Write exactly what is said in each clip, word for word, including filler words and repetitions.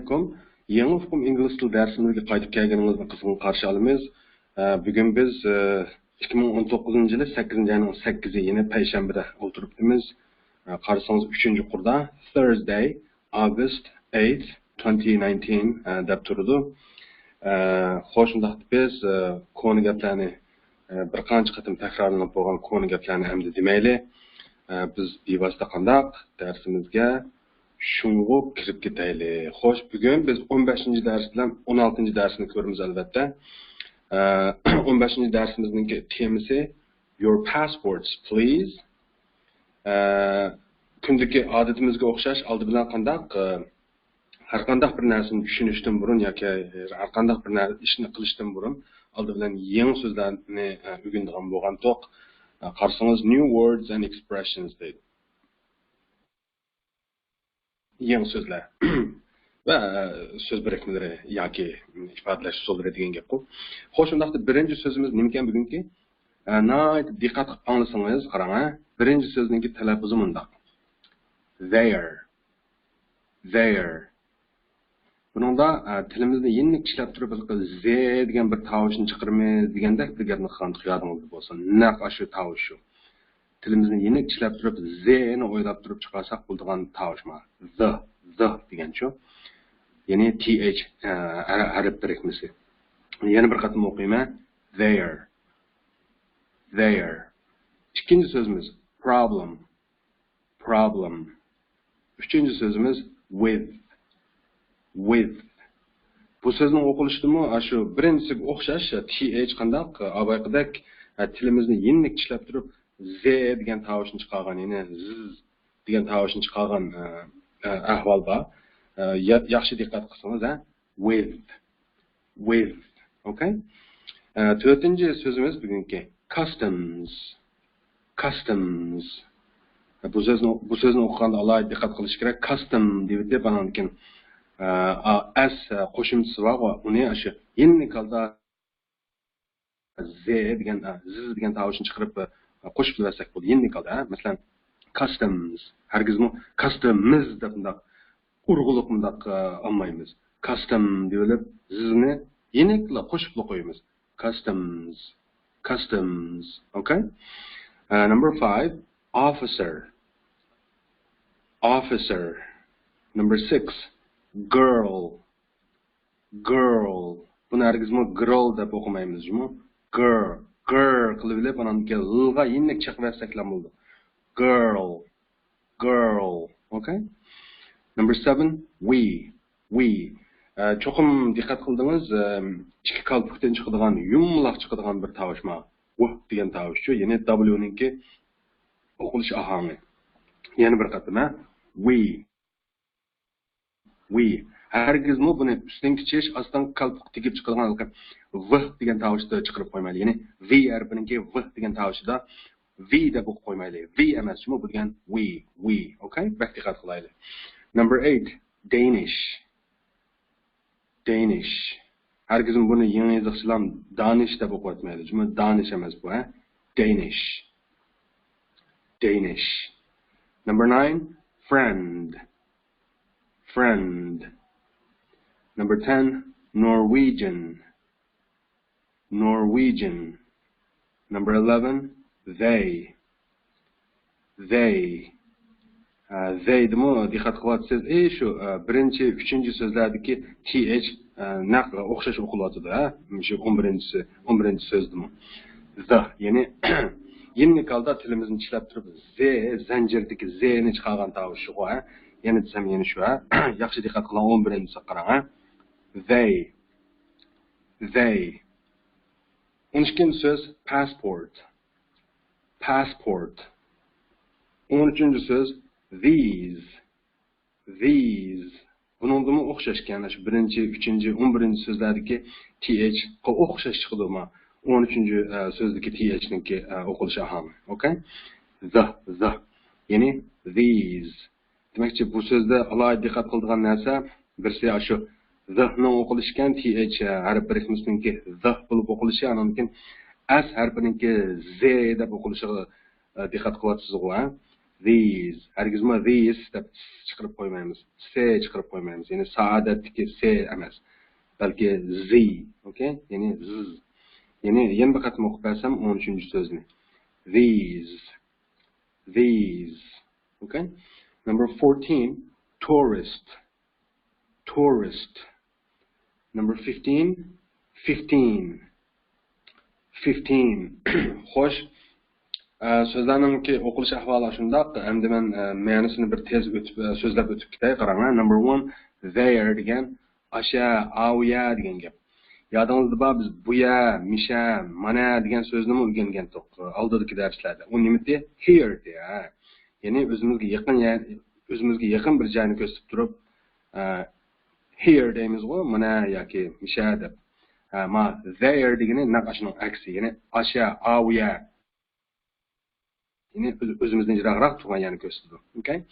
ئەلەيكۇم. يېڭى ئۇقۇم ئىنگلىز تىل دەرسىمىزگە قايتىپ كەلگىنىڭىزنى قىزغىن قارشى ئالىمىز. ئە، بۈگۈن بىز، ئە، ئىككى مىڭ ئون توققۇزىنچى يىلى سەككىزىنچى ئاينىڭ سەككىزى، يەنى پەيشەنبىدە ئولتۇرۇپتىمىز. ئە، قارىسىڭىز، ئۈچىنچى قۇردا، Thursday, August eighth, twenty nineteen، ئە، دەپ تۇرىدۇ. ئە، خوش، ئۇنداقتا بىز، ئە، كونا گەپلەرنى، ئە، بىر قانچە قېتىم تەكرارلىنىپ بولغان كونا گەپلەرنى ئەمدى دېمەيلى. ئە، بىز بىۋاسىتە قانداق دەرسىمىزگە شۇڭغۇپ كىرىپ كېتەيلى. خوش، بۈگۈن بىز ئون بەشىنچى دەرس بىلەن ئون ئالتىنچى دەرسنى كۆرىمىز، ئەلۋەتتە. ئە، ئون بەشىنچى دەرسىمىزنىڭكى تېمىسى Your passports, please. ئە، كۈندىكى ئادىتىمىزگە ئوخشاش، ئالدى بىلەن قانداق، ئە، ھەر قانداق بىر نەرسىنى چۈشىنىشتىن بۇرۇن ياكى ھەر قانداق بىر نەر-، ئىشنى قىلىشتىن بۇرۇن ئالدى بىلەن يېڭى سۆزلەرنى، ئە، ئۆگىنىدىغان بولغانتۇق. ئە، قارىسىڭىز، new words and expressions دەيدۇ. يېڭى سۆزلەر ۋە، ئە، سۆز بىرىكمىلىرى ياكى ئىپادىلەش ئۇسۇللىرى دېگەن گەپقۇ. خوش، ئۇنداقتا بىرىنچى سۆزىمىز نېمىكەن بۈگۈنكى؟ ئە، ناھايىتى دىققەت قىلىپ ئاڭلىسىڭىز، قاراڭ، ھە. بىرىنچى سۆزنىڭكى تەلەپپۇزى مۇنداق. There. There. بۇنىڭدا، ئە، تىلىمىزنى يېنىك چىشلەپ تۇرۇپ، ھېلىقى زې دېگەن بىر تاۋۇشنى چىقىرىمىز دېگەندەك بىر گەپنى قىلغانتۇق، يادىڭىزدا بولسا. نەق ئاشۇ تاۋۇش شۇ. تىلىمىزنى يېنىك چىشلەپ تۇرۇپ، زېنى ئويلاپ تۇرۇپ چىقارساق بولىدىغان تاۋۇش ما. زې، زې دېگەنچۇ. يەنى تى ئېيچ، ئە، ھەر-، ھەرپ بىرىكمىسى. يەنە بىر قېتىم ئوقۇيمەن. There. There. ئىككىنچى سۆزىمىز problem. Problem. ئۈچىنچى سۆزىمىز with. With. بۇ سۆزنىڭ ئوقۇلۇشىدىمۇ ئاشۇ بىرىنچىسىگە ئوخشاش، تى ئېيچ قانداق، ئاۋۋالقىدەك، تىلىمىزنى يېنىك چىشلەپ تۇرۇپ، زې دېگەن تاۋۇشنى چىقارغان، يەنى زىز دېگەن تاۋۇشنى چىقارغان، ئە، ئە، ئەھۋال بار. ئە، يا-، ياخشى دىققەت قىلسىڭىز، ھە؟ With. With. ئوكەي؟ ئە، تۆتىنچى سۆزىمىز بۈگۈنكى customs. Customs. بۇ سۆزنى، بۇ سۆزنى ئوقۇغاندا ئالاھىدە دىققەت قىلىش كېرەك. Custom دېيىۋېتىپ، ئانان كېيىن، ئە، ئا-، ئەس، ئە، قوشۇمچىسى بارغۇ، ئۇنى ئاشۇ يېنىك ھالدا زې دېگەن، ئە، زىز دېگەن تاۋۇشنى چىقىرىپ، ئە، قوشۇپ بەرسەك بولىدۇ. يېنىك ھالدا، ھە؟ مەسىلەن، customs. ھەرگىزمۇ customs دەپ مۇنداق ئۇرغۇلۇق مۇنداق، ئە، ئالمايمىز. Custom دېيىۋېلىپ، زىزنى يېنىكلا قوشۇپلا قويىمىز. Customs. Customs. ئوكەي؟ ئە، number five, officer. Officer. Number six, girl. Girl. بۇنى ھەرگىزمۇ girl دەپ ئوقۇمايمىز جۇمۇ. Girl. Girl قىلىۋېلىپ، ئانان كېيىن لغا يېنىك چېقىۋەرسەكلا بولىدۇ. Girl. Girl. ئوكەي؟ Number seven, we. We. ئە، چوقۇم دىققەت قىلدىڭىز، ئىككى كالپۇكتىن چىقىدىغان، يۇمىلاق چىقىدىغان بىر تاۋۇش ما. ۋ دېگەن تاۋۇشچۇ، يەنى دابليۇنىڭكى ئوقۇلۇش ئاھاڭى. يەنە بىر قېتىم، ھە؟ We. We. ھەرگىزمۇ بۇنى ئۈستۈنكى چىش، ئاستىنقى كالپۇك تېگىپ چىقىدىغان ۋ دېگەن تاۋۇشتا چىقىرىپ قويمايلى. يەنى ۋ ھەرپىنىڭكى ۋ دېگەن تاۋۇشىدا ۋى دەپ ئوقۇپ قويمايلى. ۋى ئەمەس، شۇمۇ بۇ دېگەن ۋى، ۋى. ئوكەي؟ بەك دىققەت قىلايلى. Number eight, Danish. Danish. ھەرگىزمۇ بۇنى يېڭى يېزىقچىلار دانىش دەپ ئوقۇۋەتمەيدۇ. جۇمۇ دانىش ئەمەس بۇ، ھە؟ Danish. Danish. Number nine, friend. Friend. Number ten, Norwegian. Norwegian. Number eleven, they. They. ئە، they دىمۇ دىققەت قىلىۋاتىسىز. ئى، شۇ، ئە، بىرىنچى، ئۈچىنچى سۆزلەردىكى تى ئېيچ، ئە، نەق ئوخشاش ئوقۇلۇۋاتىدۇ، ھە؟ شۇ ئون بىرىنچىسى، ئون بىرىنچى سۆزدىمۇ. زا، يەنى يېنىك ھالدا تىلىمىزنى چىشلەپ تۇرۇپ، زې، زەنجىردىكى زېنى چىقارغان تاۋۇش شۇغۇ، ھە؟ يەنە دېسەم، يەنە شۇ، ھە؟ ياخشى دىققەت قىلىڭ، ئون بىرىنچىسىگە قاراڭ، ھە؟ They. They. ئون ئىككىنچى سۆز passport. Passport. ئون ئۈچىنچى سۆز these. These. بۇنىڭدىمۇ ئوخشاشكەن، شۇ بىرىنچى، ئۈچىنچى، ئون بىرىنچى سۆزلەردىكى تى ئېيچقا ئوخشاش چىقىدۇ ما. ئون ئۈچىنچى، ئە، سۆزدىكى تى ئېيچنىڭكى، ئە، ئوقۇلۇش ئاھاڭى. ئوكەي؟ The، the. يەنى these. دېمەكچى، بۇ سۆزدە ئالاھىدە دىققەت قىلىدىغان نەرسە، بىرسى ئاشۇ the نىڭ ئوقۇلۇشى ئىكەن، تى ئېيچ ھەرپ بىرىكمىسىنىڭكى the بولۇپ ئوقۇلۇشى، ئانان كېيىن ئەس ھەرپىنىڭكى زې دەپ ئوقۇلۇشىغا، ئە، دىققەت قىلىۋاتىسىزغۇ، ھە؟ These. ھەرگىزمۇ these دەپ س چىقىرىپ قويمايمىز. سې چىقىرىپ قويمايمىز. يەنى سائادەتتىكى سې ئەمەس. بەلكى زى. ئوكەي؟ يەنى زىز. يەنى يەنە بىر قېتىم ئوقۇپ بەرسەم ئون ئۈچىنچى سۆزنى. These. These. Okay? Number fourteen, tourist. Tourist. Number fifteen, fifteen. Fifteen. خوش. ئە، سۆزلەرنىڭكى ئوقۇلۇش ئەھۋالى شۇنداق. ئەمدى مەن، ئە، مەنىسىنى بىر تېز ئۆتۈپ، ئە، سۆزلەپ ئۆتۈپ كېتەي. قاراڭ، ھە. Number one, there دېگەن ئاشە، ئاۋۇيە دېگەن گەپ. يادىڭىزدا بار، بىز بۇيە، مىشە، مانە دېگەن سۆزنىمۇ ئۆگەنگەنتۇق ئالدىدىكى دەرسلەردە. ئۇ نېمىدى؟ Here دى، ھە. يەنى ئۆزىمىزگە يېقىن، يە-، ئۆزىمىزگە يېقىن بىر جاينى كۆرسىتىپ تۇرۇپ، ئە، here دەيمىزغۇ، مانە ياكى مىشە دەپ. ھە، ما there دېگىنى نەق ئاشۇنىڭ ئەكسى، يەنى ئاشە، ئاۋۇيە. يەنى ئۆز-، ئۆزىمىزدىن يىراقراق تۇرغان يەرنى كۆرسىتىدۇ. ئوكەي؟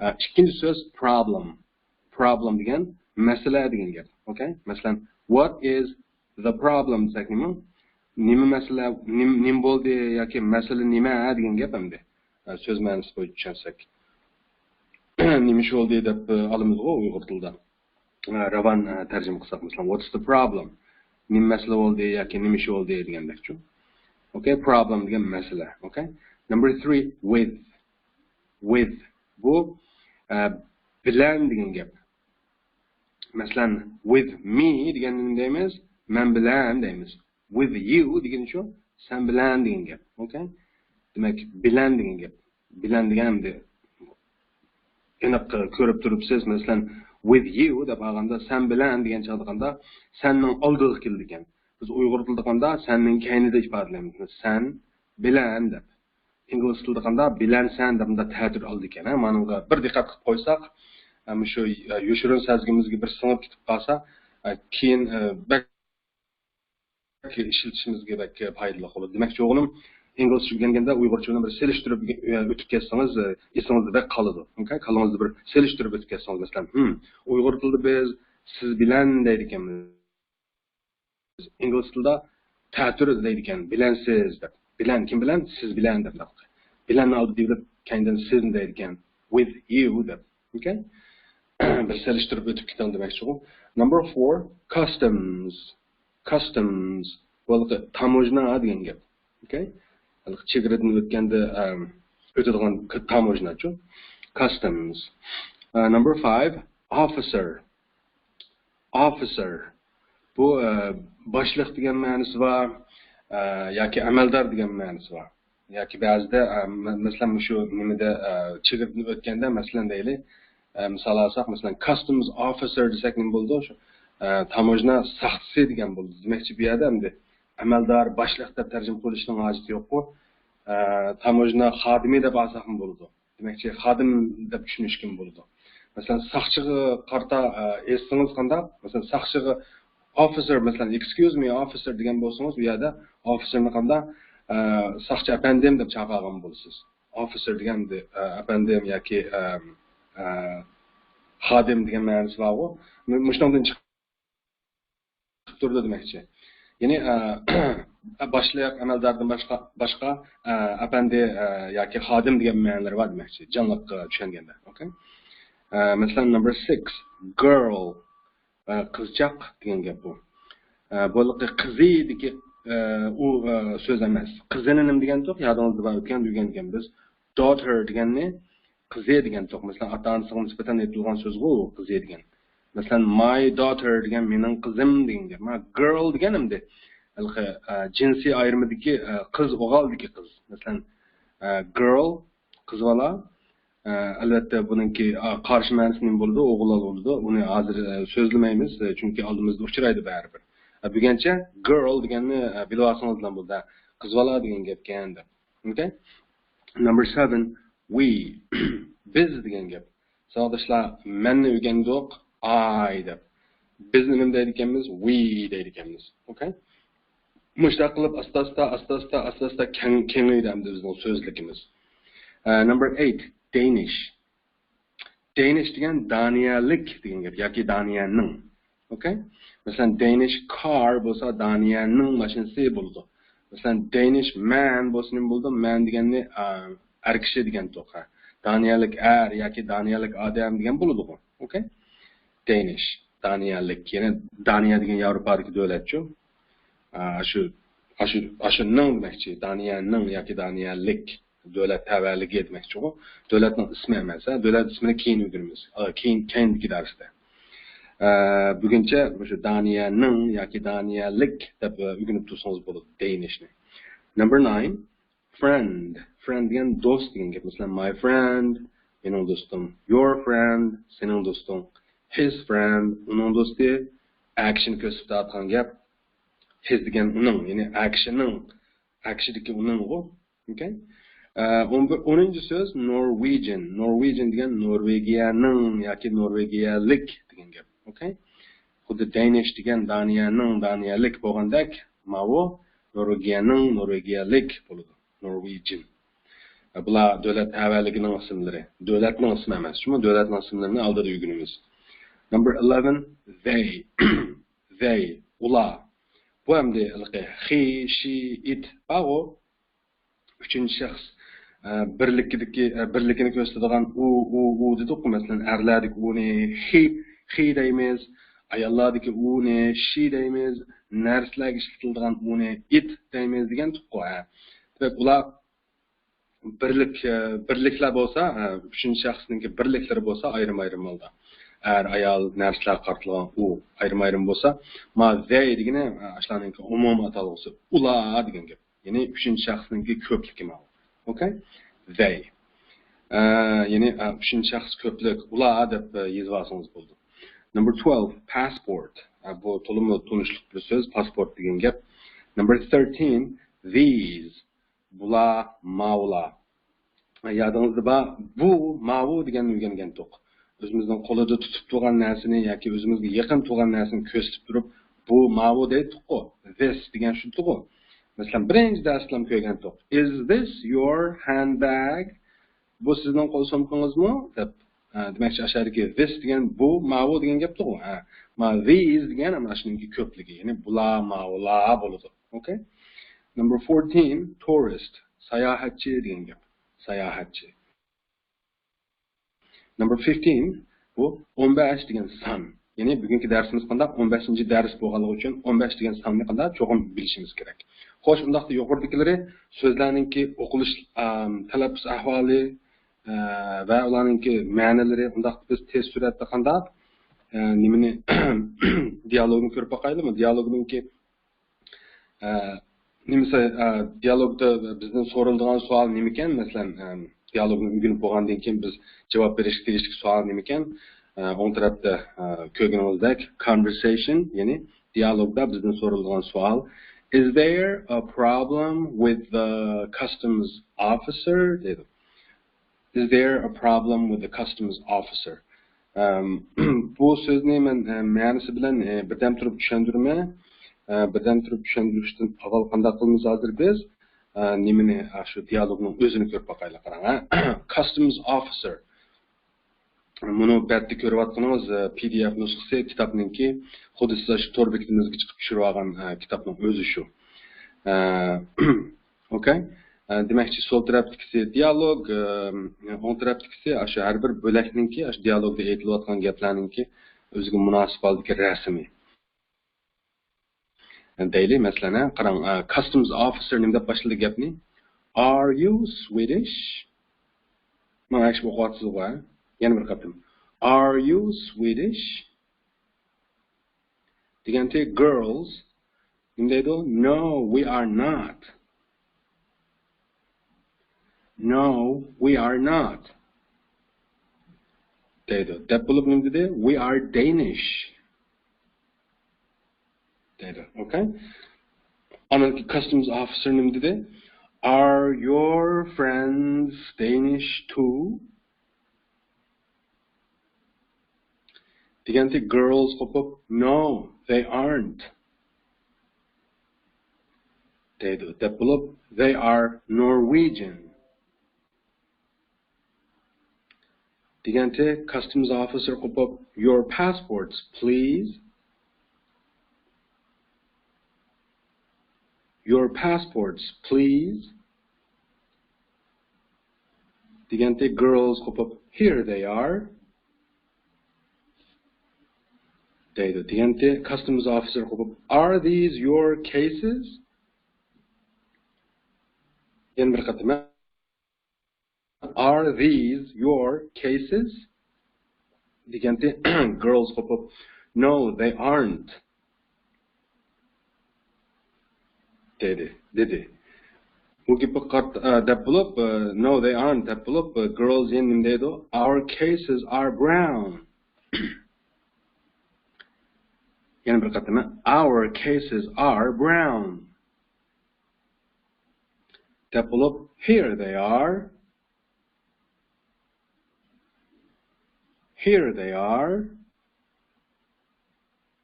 ئە، ئىككىنچى سۆز problem. Problem دېگەن مەسىلە دېگەن گەپ. ئوكەي؟ مەسىلەن، what is the problem دېسەك نېمە؟ نېمە مەسىلە، نېمە، نېمە بولدى ياكى مەسىلە نېمە دېگەن گەپ ئەمدى. ئە، سۆز مەنىسى بويىچە چۈشەنسەك. نېمە ئىش بولدى دەپ، ئە، ئالىمىزغۇ ئۇيغۇر تىلىدا. ئە، راۋان، ئە، تەرجىمە قىلساق، مەسىلەن، what's the problem؟ نېمە مەسىلە بولدى ياكى نېمە ئىش بولدى دېگەندەكچۇ. ئوكەي، problem دېگەن مەسىلە. ئوكەي. Number three, with. With. بۇ، ئە، بىلەن دېگەن گەپ. مەسىلەن، with me دېگەندە نېمە دەيمىز؟ مەن بىلەن دەيمىز. With you دېگىنى شۇ، سەن بىلەن دېگەن گەپ. ئوكەي؟ دېمەك، بىلەن دېگەن گەپ. بىلەن دېگەن ئەمدى ئېنىق كۆرۈپ تۇرۇپسىز. مەسىلەن، with you دەپ ئالغاندا، سەن بىلەن دېگەن چاغدا قاندا سەننىڭ ئالدىغا كېلىدىكەن. بىز ئۇيغۇر تىلىدا قاندا سەننىڭ كەينىدە ئىپادىلەيمىز. سەن بىلەن دەپ. ئىنگلىز تىلىدا قاندا بىلەنسەن دەپ مۇنداق تەتۈر ئالىدىكەن. ھە، مانىڭغا بىر دىققەت قىلىپ قويساق، ھە، مۇشۇ، ھە، يوشۇرۇن سەزگۈمىزگە بىر سىڭىپ كېتىپ قالسا، ھە، كېيىن، ھە، بەك ئىشلىتىشىمىزگە بەك پايدىلىق بولىدۇ. دېمەكچى بولغىنىم، ئىنگلىزچە ئۆگەنگەندە ئۇيغۇرچىنى بىر سېلىشتۇرۇپ ئۆتۈپ كەتسىڭىز، ئېسىڭىزدە بەك قالىدۇ. ئوكەي؟ كاللىڭىزدا بىر سېلىشتۇرۇپ ئۆتۈپ كەتسىڭىز، مەسىلەن، ھىم، ئۇيغۇر تىلىدا بىز سىز بىلەن دەيدىكەنمىز. ئىنگلىز تىلىدا تەتۈر دەيدىكەن، بىلەنسىز دەپ. بىلەن، كىم بىلەن؟ سىز بىلەن دەپ. بىلەننى ئالدىدا دېيىلىپ، كەينىدىن سىزنى دەيدىكەن، with you دەپ. ئوكەي؟ بىر سېلىشتۇرۇپ ئۆتۈپ كېتىڭ دېمەكچىغۇ. Number four, customs. Customs. بۇ ھېلىقى تاموژنا دېگەن گەپ. ئوكەي؟ ھېلىقى چېگرىدىن ئۆتكەندە، ئەم، ئۆتىدىغان ك-، تاموژناچۇ. Customs. ئە، number five, officer. Officer. بۇ، ئە، باشلىق دېگەن مەنىسى بار، ئە، ياكى ئەمەلدار دېگەن مەنىسى بار. ياكى بەزىدە، ئە، مە-، مەسىلەن، مۇشۇ نېمىدە، ئە، چېگرىدىن ئۆتكەندە، مەسىلەن، دەيلى، ئە، مىسال ئالساق، مەسىلەن، customs officer دېسەك نېمە بولىدۇ؟ شۇ، ئە، تاموژنا ساقچىسى دېگەن بولىدۇ. دېمەكچى، بۇ يەردە ئەمدى ئەمەلدار، باشلىق دەپ تەرجىمە قىلىشنىڭ ھاجىتى يوققۇ. ئە، تاموژنا خادىمى دەپ ئالساقمۇ بولىدۇ. دېمەكچى، خادىم دەپ چۈشىنىشكىمۇ بولىدۇ. مەسىلەن، ساقچىغا قارىتا، ئە، ئېيتسىڭىز قانداق؟ مەسىلەن، ساقچىغا officer، مەسىلەن، excuse me, officer دېگەن بولسىڭىز، بۇ يەردە officer نى قانداق، ئە، ساقچى ئەپەندىم دەپ چاقىرغان بولىسىز. Officer دېگەن، ئە، ئەپەندىم ياكى، ئە، ئە، خادىم دېگەن مەنىسى بارغۇ. مۇ-، مۇشۇنىڭدىن چىقىپ تۇرىدۇ دېمەكچى. يەنى، ئە، باشلىق، ئەمەلداردىن باشقا، باشقا، ئە، ئەپەندى، ئە، ياكى خادىم دېگەن مەنىلىرى بار دېمەكچى. جانلىق، ئە، چۈشەنگەندە. ئوكەي؟ ئە، مەسىلەن، number six, girl. ئە، قىزچاق دېگەن گەپ بۇ. ئە، بۇ قىزىدىكى، ئە، ئۇ، ئە، سۆز ئەمەس. قىزىنى نېمە دېگەنتۇق؟ يادىڭىزدا بار، ئۆتكەندە ئۆگەنگەن بىز. Daughter دېگەننى قىزى دېگەنتۇق. مەسىلەن، ئاتا-ئانىسىغا نىسبەتەن ئېيتىلغان سۆزغۇ ئۇ قىزى دېگەن. مەسىلەن، my daughter دېگەن مېنىڭ قىزىم دېگەن گەپ. مانا girl دېگەن ئەمدى ھېلىقى، ئە، جىنسىي ئايرىمىدىكى، ئە، قىز، ئوغۇلدىكى قىز. مەسىلەن، ئە، girl، قىز بالا. ئە، ئەلۋەتتە، بۇنىڭكى، ئا، قارشى مەنىسى نېمە بولىدۇ؟ ئوغۇل بالا بولىدۇ. ئۇنى ھازىر، ئە، سۆزلىمەيمىز، ئە، چۈنكى ئالدىمىزدا ئۇچرايدۇ بەرىبىر. ئە، بۈگۈنچە girl دېگەننى، ئە، بىلىۋالسىڭىز بىلەن بولدى. قىز بالا دېگەن گەپكەن دەپ. ئوكەي؟ Number seven, we. بىز دېگەن گەپ. ساۋاقداشلار، مەننى ئۆگەندۇق، I دەپ. بىزنى نېمە دەيدىكەنمىز؟ We دەيدىكەنمىز. ئوكەي؟ مۇشۇنداق قىلىپ ئاستا-ئاستا، ئاستا-ئاستا، ئاستا-ئاستا كەڭ-، كېڭىيدۇ ئەمدى بىزنىڭ سۆزلۈكىمىز. ئە، number eight, Danish. Danish دېگەن دانىيەلىك دېگەن گەپ ياكى دانىيەنىڭ. ئوكەي؟ مەسىلەن، Danish car بولسا دانىيەنىڭ ماشىنىسى بولىدۇ. مەسىلەن، Danish man بولسا نېمە بولىدۇ؟ Man دېگەننى، ئا، ئەر كىشى دېگەن تۇق. ھە. دانىيەلىك ئەر ياكى دانىيەلىك ئادەم دېگەن بولىدىغۇ. ئوكەي؟ دەينىش. دانىيەلىك. يەنى دانىيە دېگەن ياۋروپادىكى دۆلەتچۇ. ئا، شۇ، ئاشۇ، ئاشۇنىڭ دېمەكچى. دانىيەنىڭ ياكى دانىيەلىك. دۆلەت تەۋەلىكى دېمەكچىغۇ. دۆلەتنىڭ ئىسمى ئەمەس، ھە؟ دۆلەت ئىسمىنى كېيىن ئۆگىنىمىز. ئا، كېيىن، كېيىندىكى دەرستە. ئە، بۈگۈنچە مۇشۇ دانىيەنىڭ ياكى دانىيەلىك دەپ، ئە، ئۆگىنىپ تۇرسىڭىز بولىدۇ، دەينىشنى. Number nine, friend. Friend دېگەن دوست دېگەن گەپ. مەسىلەن، my friend، مېنىڭ دوستۇم. Your friend، سېنىڭ دوستۇڭ. His friend، ئۇنىڭ دوستى. ئەر كىشىنى كۆرسىتىپ تۇرۇۋاتقان گەپ. His دېگەن ئۇنىڭ، يەنى ئەر كىشىنىڭ، ئەر كىشىدىكى ئۇنىڭغۇ. ئوكەي. ئە، ئون بىر، ئونىنچى سۆز Norwegian. Norwegian دېگەن نورۋېگىيەنىڭ ياكى نورۋېگىيەلىك دېگەن گەپ. ئوكەي. خۇددى دەينىش دېگەن دانىيەنىڭ دانىيەلىك بولغاندەك، ماۋۇ نورۋېگىيەنىڭ نورۋېگىيەلىك بولىدۇ. Norwegian. ئە، بۇلار دۆلەت تەۋەلىكىنىڭ ئىسىملىرى. دۆلەتنىڭ ئىسمى ئەمەس. شۇمۇ دۆلەتنىڭ ئىسىملىرىنى ئالدىدا ئۆگىنىمىز. Number eleven, they. They. ئۇلار. بۇ ئەمدى ھېلىقى he, she, it بارغۇ. ئۈچىنچى شەخس، ئە، بىرلىكىدىكى، ئە، بىرلىكىنى كۆرسىتىدىغان ئۇ، ئۇ، ئۇ دېدۇققۇ، مەسىلەن، ئەرلەردىكى ئۇنى he، he دەيمىز، ئاياللاردىكى ئۇنى she دەيمىز، نەرسىلەرگە ئىشلىتىلىدىغان ئۇنى it دەيمىز دېگەنتۇققۇ، ھە. دېمەك، ئۇلار بىرلىك، ئە، بىرلىكلەر بولسا، ئە، ئۈچىنچى شەخسنىڭكى بىرلىكلىرى بولسا ئايرىم-ئايرىم ھالدا. ئەر، ئايال، نەرسىلەرگە قارىتىلغان ئۇ ئايرىم-ئايرىم بولسا، ما they دېگىنى، ئە، ئاشۇلارنىڭكى ئومۇمىي ئاتالغۇسى ئۇلار دېگەن گەپ. يەنى ئۈچىنچى شەخسنىڭكى كۆپلۈكى ماۋۇ. ئوكەي؟ They. ئە، يەنى، ئە، ئۈچىنچى شەخس كۆپلۈك، ئۇلار دەپ، ئە، يېزىۋالسىڭىز بولىدۇ. Number twelve, passport. ئە، بۇ تولىمۇ تونۇشلۇق بىر سۆز، پاسپورت دېگەن گەپ. Number thirteen, these. بۇلار، ماۋۇلار. يادىڭىزدا بار، بۇ، ماۋۇ دېگەننى ئۆگەنگەنتۇق. ئۆزىمىزنىڭ قولىدا تۇتۇپ تۇرغان نەرسىنى ياكى ئۆزىمىزگە يېقىن تۇرغان نەرسىنى كۆرسىتىپ تۇرۇپ، بۇ، ماۋۇ دەيتتۇققۇ. This دېگەن شۇدۇققۇ. مەسىلەن، بىرىنچى دەرستىمۇ كۆرگەنتۇق. Is this your handbag? بۇ سىزنىڭ قول سومكىڭىزمۇ؟ دەپ. ئە، دېمەكچى، ئاشۇ يەردىكى this دېگەن بۇ، ماۋۇ دېگەن گەپتىغۇ. ھە. ما these دېگەن ئەمما ئاشۇنىڭكى كۆپلۈكى. يەنى بۇلار، ماۋۇلار بولىدۇ. ئوكەي؟ Number fourteen, tourist. ساياھەتچى دېگەن گەپ. ساياھەتچى. Number fifteen, بۇ ئون بەش دېگەن سان. يەنى بۈگۈنكى دەرسىمىز قانداق؟ ئون بەشىنچى دەرس بولغانلىقى ئۈچۈن ئون بەش دېگەن ساننى قانداق؟ چوقۇم بىلىشىمىز كېرەك. خوش، ئۇنداقتا يۇقىرىدىكىلىرى سۆزلەرنىڭكى ئوقۇلۇش، ئام، تەلەپپۇز ئەھۋالى، ئە، ۋە ئۇلارنىڭكى مەنىلىرى، ئۇنداقتا بىز تېز سۈرئەتتە قانداق، ئە، نېمىنى، دىيالوگنى كۆرۈپ باقايلىمۇ؟ دىيالوگنىڭكى ئە، نېمىسى، ئە، دىيالوگدا بىزدىن سورىلىدىغان سوئال نېمىكەن؟ مەسىلەن، ئە، دىيالوگنى ئۆگىنىپ بولغاندىن كېيىن بىز جاۋاب بېرىشكە تېگىشلىك سوئال نېمىكەن؟ ئە، ئوڭ تەرەپتە، ئە، كۆرگىنىڭىزدەك، conversation، يەنى دىيالوگدا بىزدىن سورىلىدىغان سوئال، Is there a problem with the customs officer? دەيدۇ. Is there a problem with the customs officer? ئەم، بۇ سۆزنى مەن، ئە، مەنىسى بىلەن، ئە، بىردەم تۇرۇپ چۈشەندۈرىمەن. ئە، بىردەم تۇرۇپ چۈشەندۈرۈشتىن ئاۋۋال قانداق قىلىمىز ھازىر بىز؟ ئە، نېمىنى، ئە، شۇ دىيالوگنىڭ ئۆزىنى كۆرۈپ باقايلى، قاراڭ، ھە. Customs officer. مۇنۇ بەتتە كۆرۈۋاتقىنىڭىز، ئە، پى دى ئېف نۇسخىسى كىتابنىڭكى، خۇددى سىز شۇ تور بېكىتىمىزگە چىقىپ چۈشۈرۈۋالغان، ئە، كىتابنىڭ ئۆزى شۇ. ئە، ئوكەي. ئە، دېمەكچى، سول تەرەپتىكىسى دىيالوگ، ئە، ئوڭ تەرەپتىكىسى ئاشۇ ھەر بىر بۆلەكنىڭكى، ئاشۇ دىيالوگدا ئېيتىلىۋاتقان گەپلەرنىڭكى ئۆزىگە مۇناسىپ ھالدىكى رەسىمى. دەيلى، مەسىلەن، ھە، قاراڭ، ئە، customs officer نېمە دەپ باشلىدى گەپنى؟ Are you Swedish؟ مانا ئەگىشىپ ئوقۇۋاتىسىزغۇ، ھە؟ يەنە بىر قېتىم. Are you Swedish؟ دېگەنتى girls نېمە دەيدۇ؟ No, we are not. No, we are not. دەيدۇ. دەپ بولۇپ نېمە دېدى؟ We are Danish. دەيدۇ. ئوكەي؟ ئاندىن customs officer نېمە دېدى؟ Are your friends Danish too? دېگەنتى girls قوپۇپ، No, they aren't. دەيدۇ. دەپ بولۇپ، They are Norwegian. دېگەنتى customs officer قوپۇپ، Your passports, please. Your passports, please. دېگەنتى girls قوپۇپ here they are دەيدۇ. دېگەنتى customs officer قوپۇپ are these your cases؟ يەنە بىر قېتىم. Are these your cases؟ دېگەنتى girls قوپۇپ no they aren't دېدى، دېدى. بۇ گېپى قارت-، ئە، دەپ بولۇپ، ئە، no they aren't دەپ بولۇپ، ئە، girls يەنە نېمە دەيدۇ؟ Our cases are brown. يەنە بىر قېتىم، our cases are brown دەپ بولۇپ، here they are. Here they are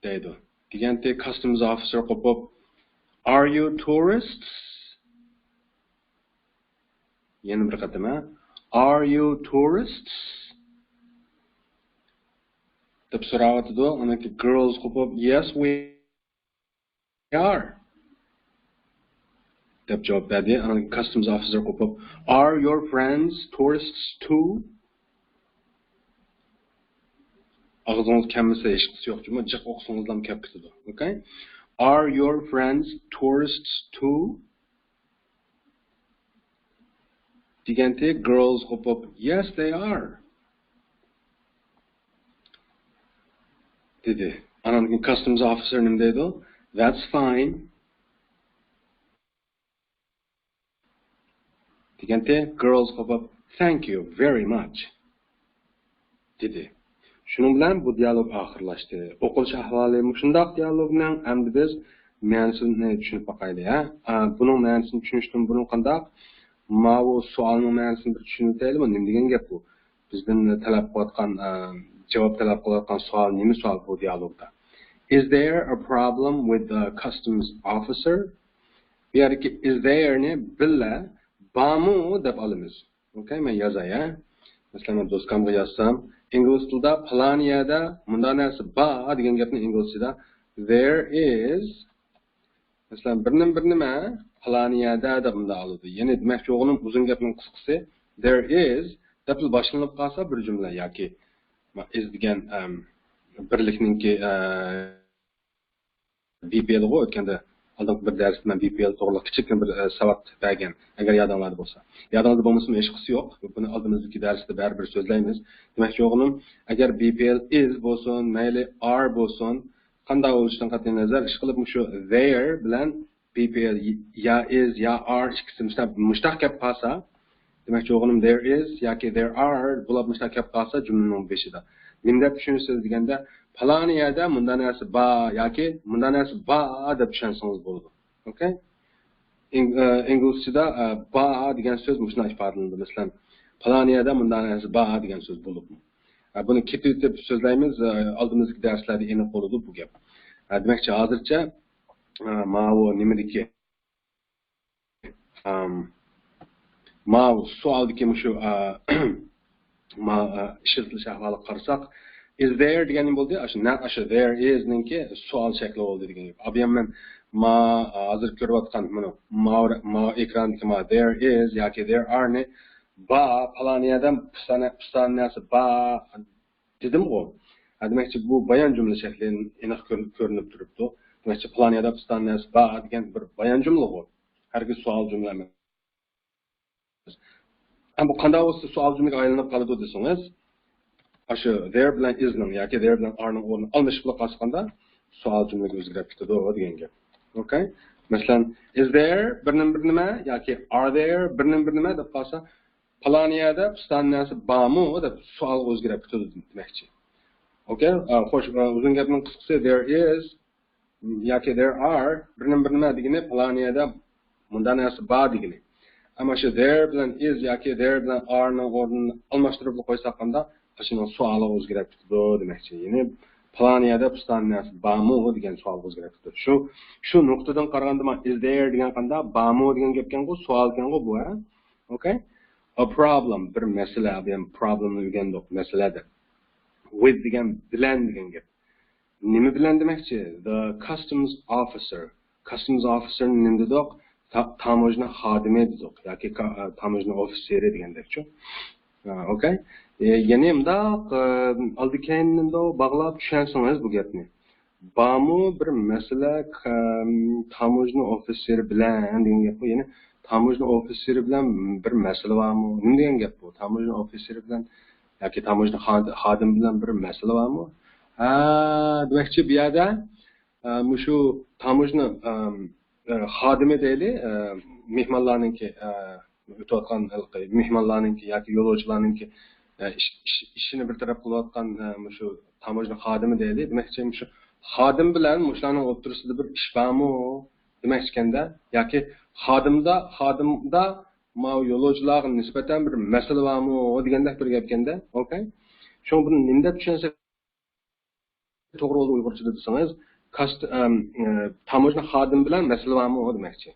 دەيدۇ. دېگەنتى customs officer قوپۇپ are you tourists؟ يەنە بىر قېتىم، ھە؟ Are you tourists؟ دەپ سوراۋاتىدۇ. ئۇنىڭكى girls قوپۇپ yes we are دەپ جاۋاب بەردى. ئاندىن customs officer قوپۇپ are your friends tourists too؟ ئاغزىڭىز كەلمىسە ھېچقىسى يوق جۇمۇ، جىق ئوقۇسىڭىزلا كەپ كېتىدۇ. Okay? Are your friends tourists too؟ دېگەنتى girls قوپۇپ yes they are دېدى. ئاندىن customs officer نېمە دەيدۇ؟ That's fine دېگەنتى girls قوپۇپ thank you very much دېدى. شۇنىڭ بىلەن بۇ دىيالوگ ئاخىرلاشتى. ئوقۇلۇش ئەھۋالى مۇشۇنداق دىيالوگنىڭ. ئەمدى بىز مەنىسىنى چۈشىنىپ باقايلى، ھە؟ ئا، بۇنىڭ مەنىسىنى چۈشىنىشتىن بۇرۇن قانداق؟ ماۋۇ سوئالنىڭ مەنىسىنى بىر چۈشىنىۋېتەيلى. بۇ نېمە دېگەن گەپ بۇ؟ بىزدىن تەلەپ قىلىۋاتقان، ئا، جاۋاب تەلەپ قىلىۋاتقان سوئال نېمە سوئال بۇ دىيالوگدا؟ Is there a problem with the customs officer؟ بۇ يەردىكى is there نى بىللە بارمۇ دەپ ئالىمىز. Okay، مەن يازاي، ھە؟ مەسىلەن، مەن دوسكامغا يازسام، ئىنگلىز تىلىدا پالانى يەردە مۇنداق نەرسە بار دېگەن گەپنى ئىنگلىزچىدا there is، مەسىلەن، بىر نېمە، بىر نېمە پالانى يەردە دەپ مۇنداق ئالىدۇ. يەنى دېمەكچى بولغىنىم ئۇزۇن گەپنىڭ قىسقىسى there is دەپلا باشلىنىپ قالسا بىر جۈملە ياكى is دېگەن، ئەم، بىرلىكنىڭكى، ئە، بى پى ئېل غۇ، ئۆتكەندە ئالدىنقى بىر دەرستە مەن بى پى ئېل توغرىلىق كىچىككىنە بىر، ئە، ساۋات بەرگەن. ئەگەر يادىڭلاردا بولسا. يادىڭلاردا بولمىسىمۇ ھېچقىسى يوق. بۇنى ئالدىمىزدىكى دەرستە بەرىبىر سۆزلەيمىز. دېمەكچى بولغىنىم، ئەگەر بى پى ئېل is بولسۇن، مەيلى are بولسۇن، قانداق بولۇشىدىن قەتئىينەزەر، ئىشقىلىپ مۇشۇ there بىلەن بى پى ئېل يا is يا are ئىككىسى مۇشۇنداق، مۇشۇنداق كەپ قالسا، دېمەكچى بولغىنىم there is ياكى there are بولۇپ مۇشۇنداق كەپ قالسا جۈملىنىڭ بېشىدا. نېمە دەپ چۈشىنىسىز دېگەندە، پالانى يەردە مۇنداق نەرسە بار ياكى مۇنداق نەرسە بار دەپ چۈشەنسىڭىز بولىدۇ. Okay؟ ئىن-، ئە، ئىنگلىزچىدا، ئە، بار دېگەن سۆز مۇشۇنداق ئىپادىلىنىدۇ. مەسىلەن، پالانى يەردە مۇنداق نەرسە بار دېگەن سۆز بولۇپمۇ. ئە، بۇنى كېتىۋېتىپ سۆزلەيمىز، ئە، ئالدىمىزدىكى دەرسلەردە ئېنىق بولىدۇ بۇ گەپ. ئە، دېمەكچى، ھازىرچە، ئە، ماۋۇ نېمىدىكى ئام، ماۋۇ سوئالدىكى مۇشۇ، ئا، ما-، ئا، ئىشلىتىلىش ئەھۋالىغا قارىساق، is there دېگەن نېمە بولدى؟ ئاشۇ نەق ئاشۇ there is نىڭكى سوئال شەكلى بولدى دېگەن گەپ. ئابىيان مەن ما-، ھازىر كۆرۈۋاتقان مۇنۇ ما-، ما-، ئېكراندىكى ما there is ياكى there are نى با، پالان يەردە پىستان، پىستان نەرسە با، دېدىمغۇ. ھە، دېمەكچى، بۇ بايان جۈملە شەكلى ئېنىق كۆر-، كۆرۈنۈپ تۇرۇپتۇ. دېمەكچى، پىلان يەردە پىستان نەرسە بار دېگەن بىر بايان جۈملىغۇ. ھەرگىز سوئال جۈملە ئەمەس. ئەمما بۇ قانداق بولسا سوئال جۈملىگە ئايلىنىپ قالىدۇ دېسىڭىز، ئاشۇ there بىلەن is نىڭ ياكى there بىلەن are نىڭ ئورنى ئالمىشىپ قالسا قاندا سوئال جۈملىگە ئۆزگىرىپ كېتىدۇ دېگەن گەپ. Okay؟ مەسىلەن، is there بىر نېمە بىر نېمە ياكى are there بىر نېمە بىر نېمە دەپ قالسا، پالان يەردە پىستان نەرسە بارمۇ دەپ سوئالغا ئۆزگىرىپ كېتىدۇ دېمەكچى. Okay؟ ئا، خوش، ئا، ئۇزۇن گەپنىڭ قىسقىسى there is ياكى there are بىر نېمە بىر نېمە دېگىنى پالان يەردە مۇنداق نەرسە بار دېگىنى. ئەمما شۇ there بىلەن is ياكى there بىلەن are نىڭ ئورنىنى ئالماشتۇرۇپ قويساق قاندا، ئاشۇنىڭ سوئالىغا ئۆزگىرىپ كېتىدۇ دېمەكچى. يەنى پالان يەردە پىستان نەرسە بارمۇ دېگەن سوئالغا ئۆزگىرىپ كېتىدۇ. شۇ، شۇ نۇقتىدىن قارىغاندا ما is there دېگەن قاندا بارمۇ دېگەن گەپكەنغۇ، سوئالكەنغۇ بۇ، ھە؟ Okay؟ A problem، بىر مەسىلە، بۇ يەنى problemنى ئۆگەندۇق، مەسىلە دەپ. With دېگەن بىلەن دېگەن گەپ. نېمە بىلەن دېمەكچى؟ The customs officer. Customs officer نېمە دېدۇق؟ تا-، تاموژنا خادىمى دېدۇق ياكى كا-، تاموژنا ئوفىتسېرى دېگەندەكچۇ. ئوكەي. ئە، يەنى مۇنداق، ئە، ئالدى كەينىدە باغلاپ چۈشەنسىڭىز بۇ گەپنى. بارمۇ بىر مەسىلە، ئە، تاموژنا ئوفىتسېرى بىلەن دېگەن گەپ بۇ. يەنى تاموژنا ئوفىتسېرى بىلەن بىر مەسىلە بارمۇ؟ نېمە دېگەن گەپ بۇ؟ تاموژنا ئوفىتسېرى بىلەن ياكى تاموژنا خاد-، خادىمى بىلەن بىر مەسىلە بارمۇ؟ ھە، دېمەكچى بۇ يەردە، ئە، مۇشۇ تاموژنا، ئە، ئە، خادىمى دەيلى، ئە، مېھمانلارنىڭكى، ئە، ئۆتۈۋاتقان ھېلىقى مېھمانلارنىڭكى ياكى يولۇچىلارنىڭكى، ئە، ئىش، ئىش، ئىشىنى بىر تەرەپ قىلىۋاتقان، ئە، مۇشۇ تاموژنا خادىمى دەيلى. دېمەكچى، مۇشۇ خادىم بىلەن مۇشۇلارنىڭ ئوتتۇرىسىدا بىر ئىش بارمۇ؟ دېمەكچىكەندە، ياكى خادىمدا، خادىمدا ماۋۇ يولۇچىلارغا نىسبەتەن بىر مەسىلە بارمۇ دېگەندەك بىر گەپكەندە. ئوكەي. شۇڭا بۇنى نېمە دەپ چۈشەنسەك توغرا بولىدۇ ئۇيغۇرچىدا دېسىڭىز، كاست-، ئەم، ئە، تاموژنا خادىمى بىلەن مەسىلە بارمۇ دېمەكچى.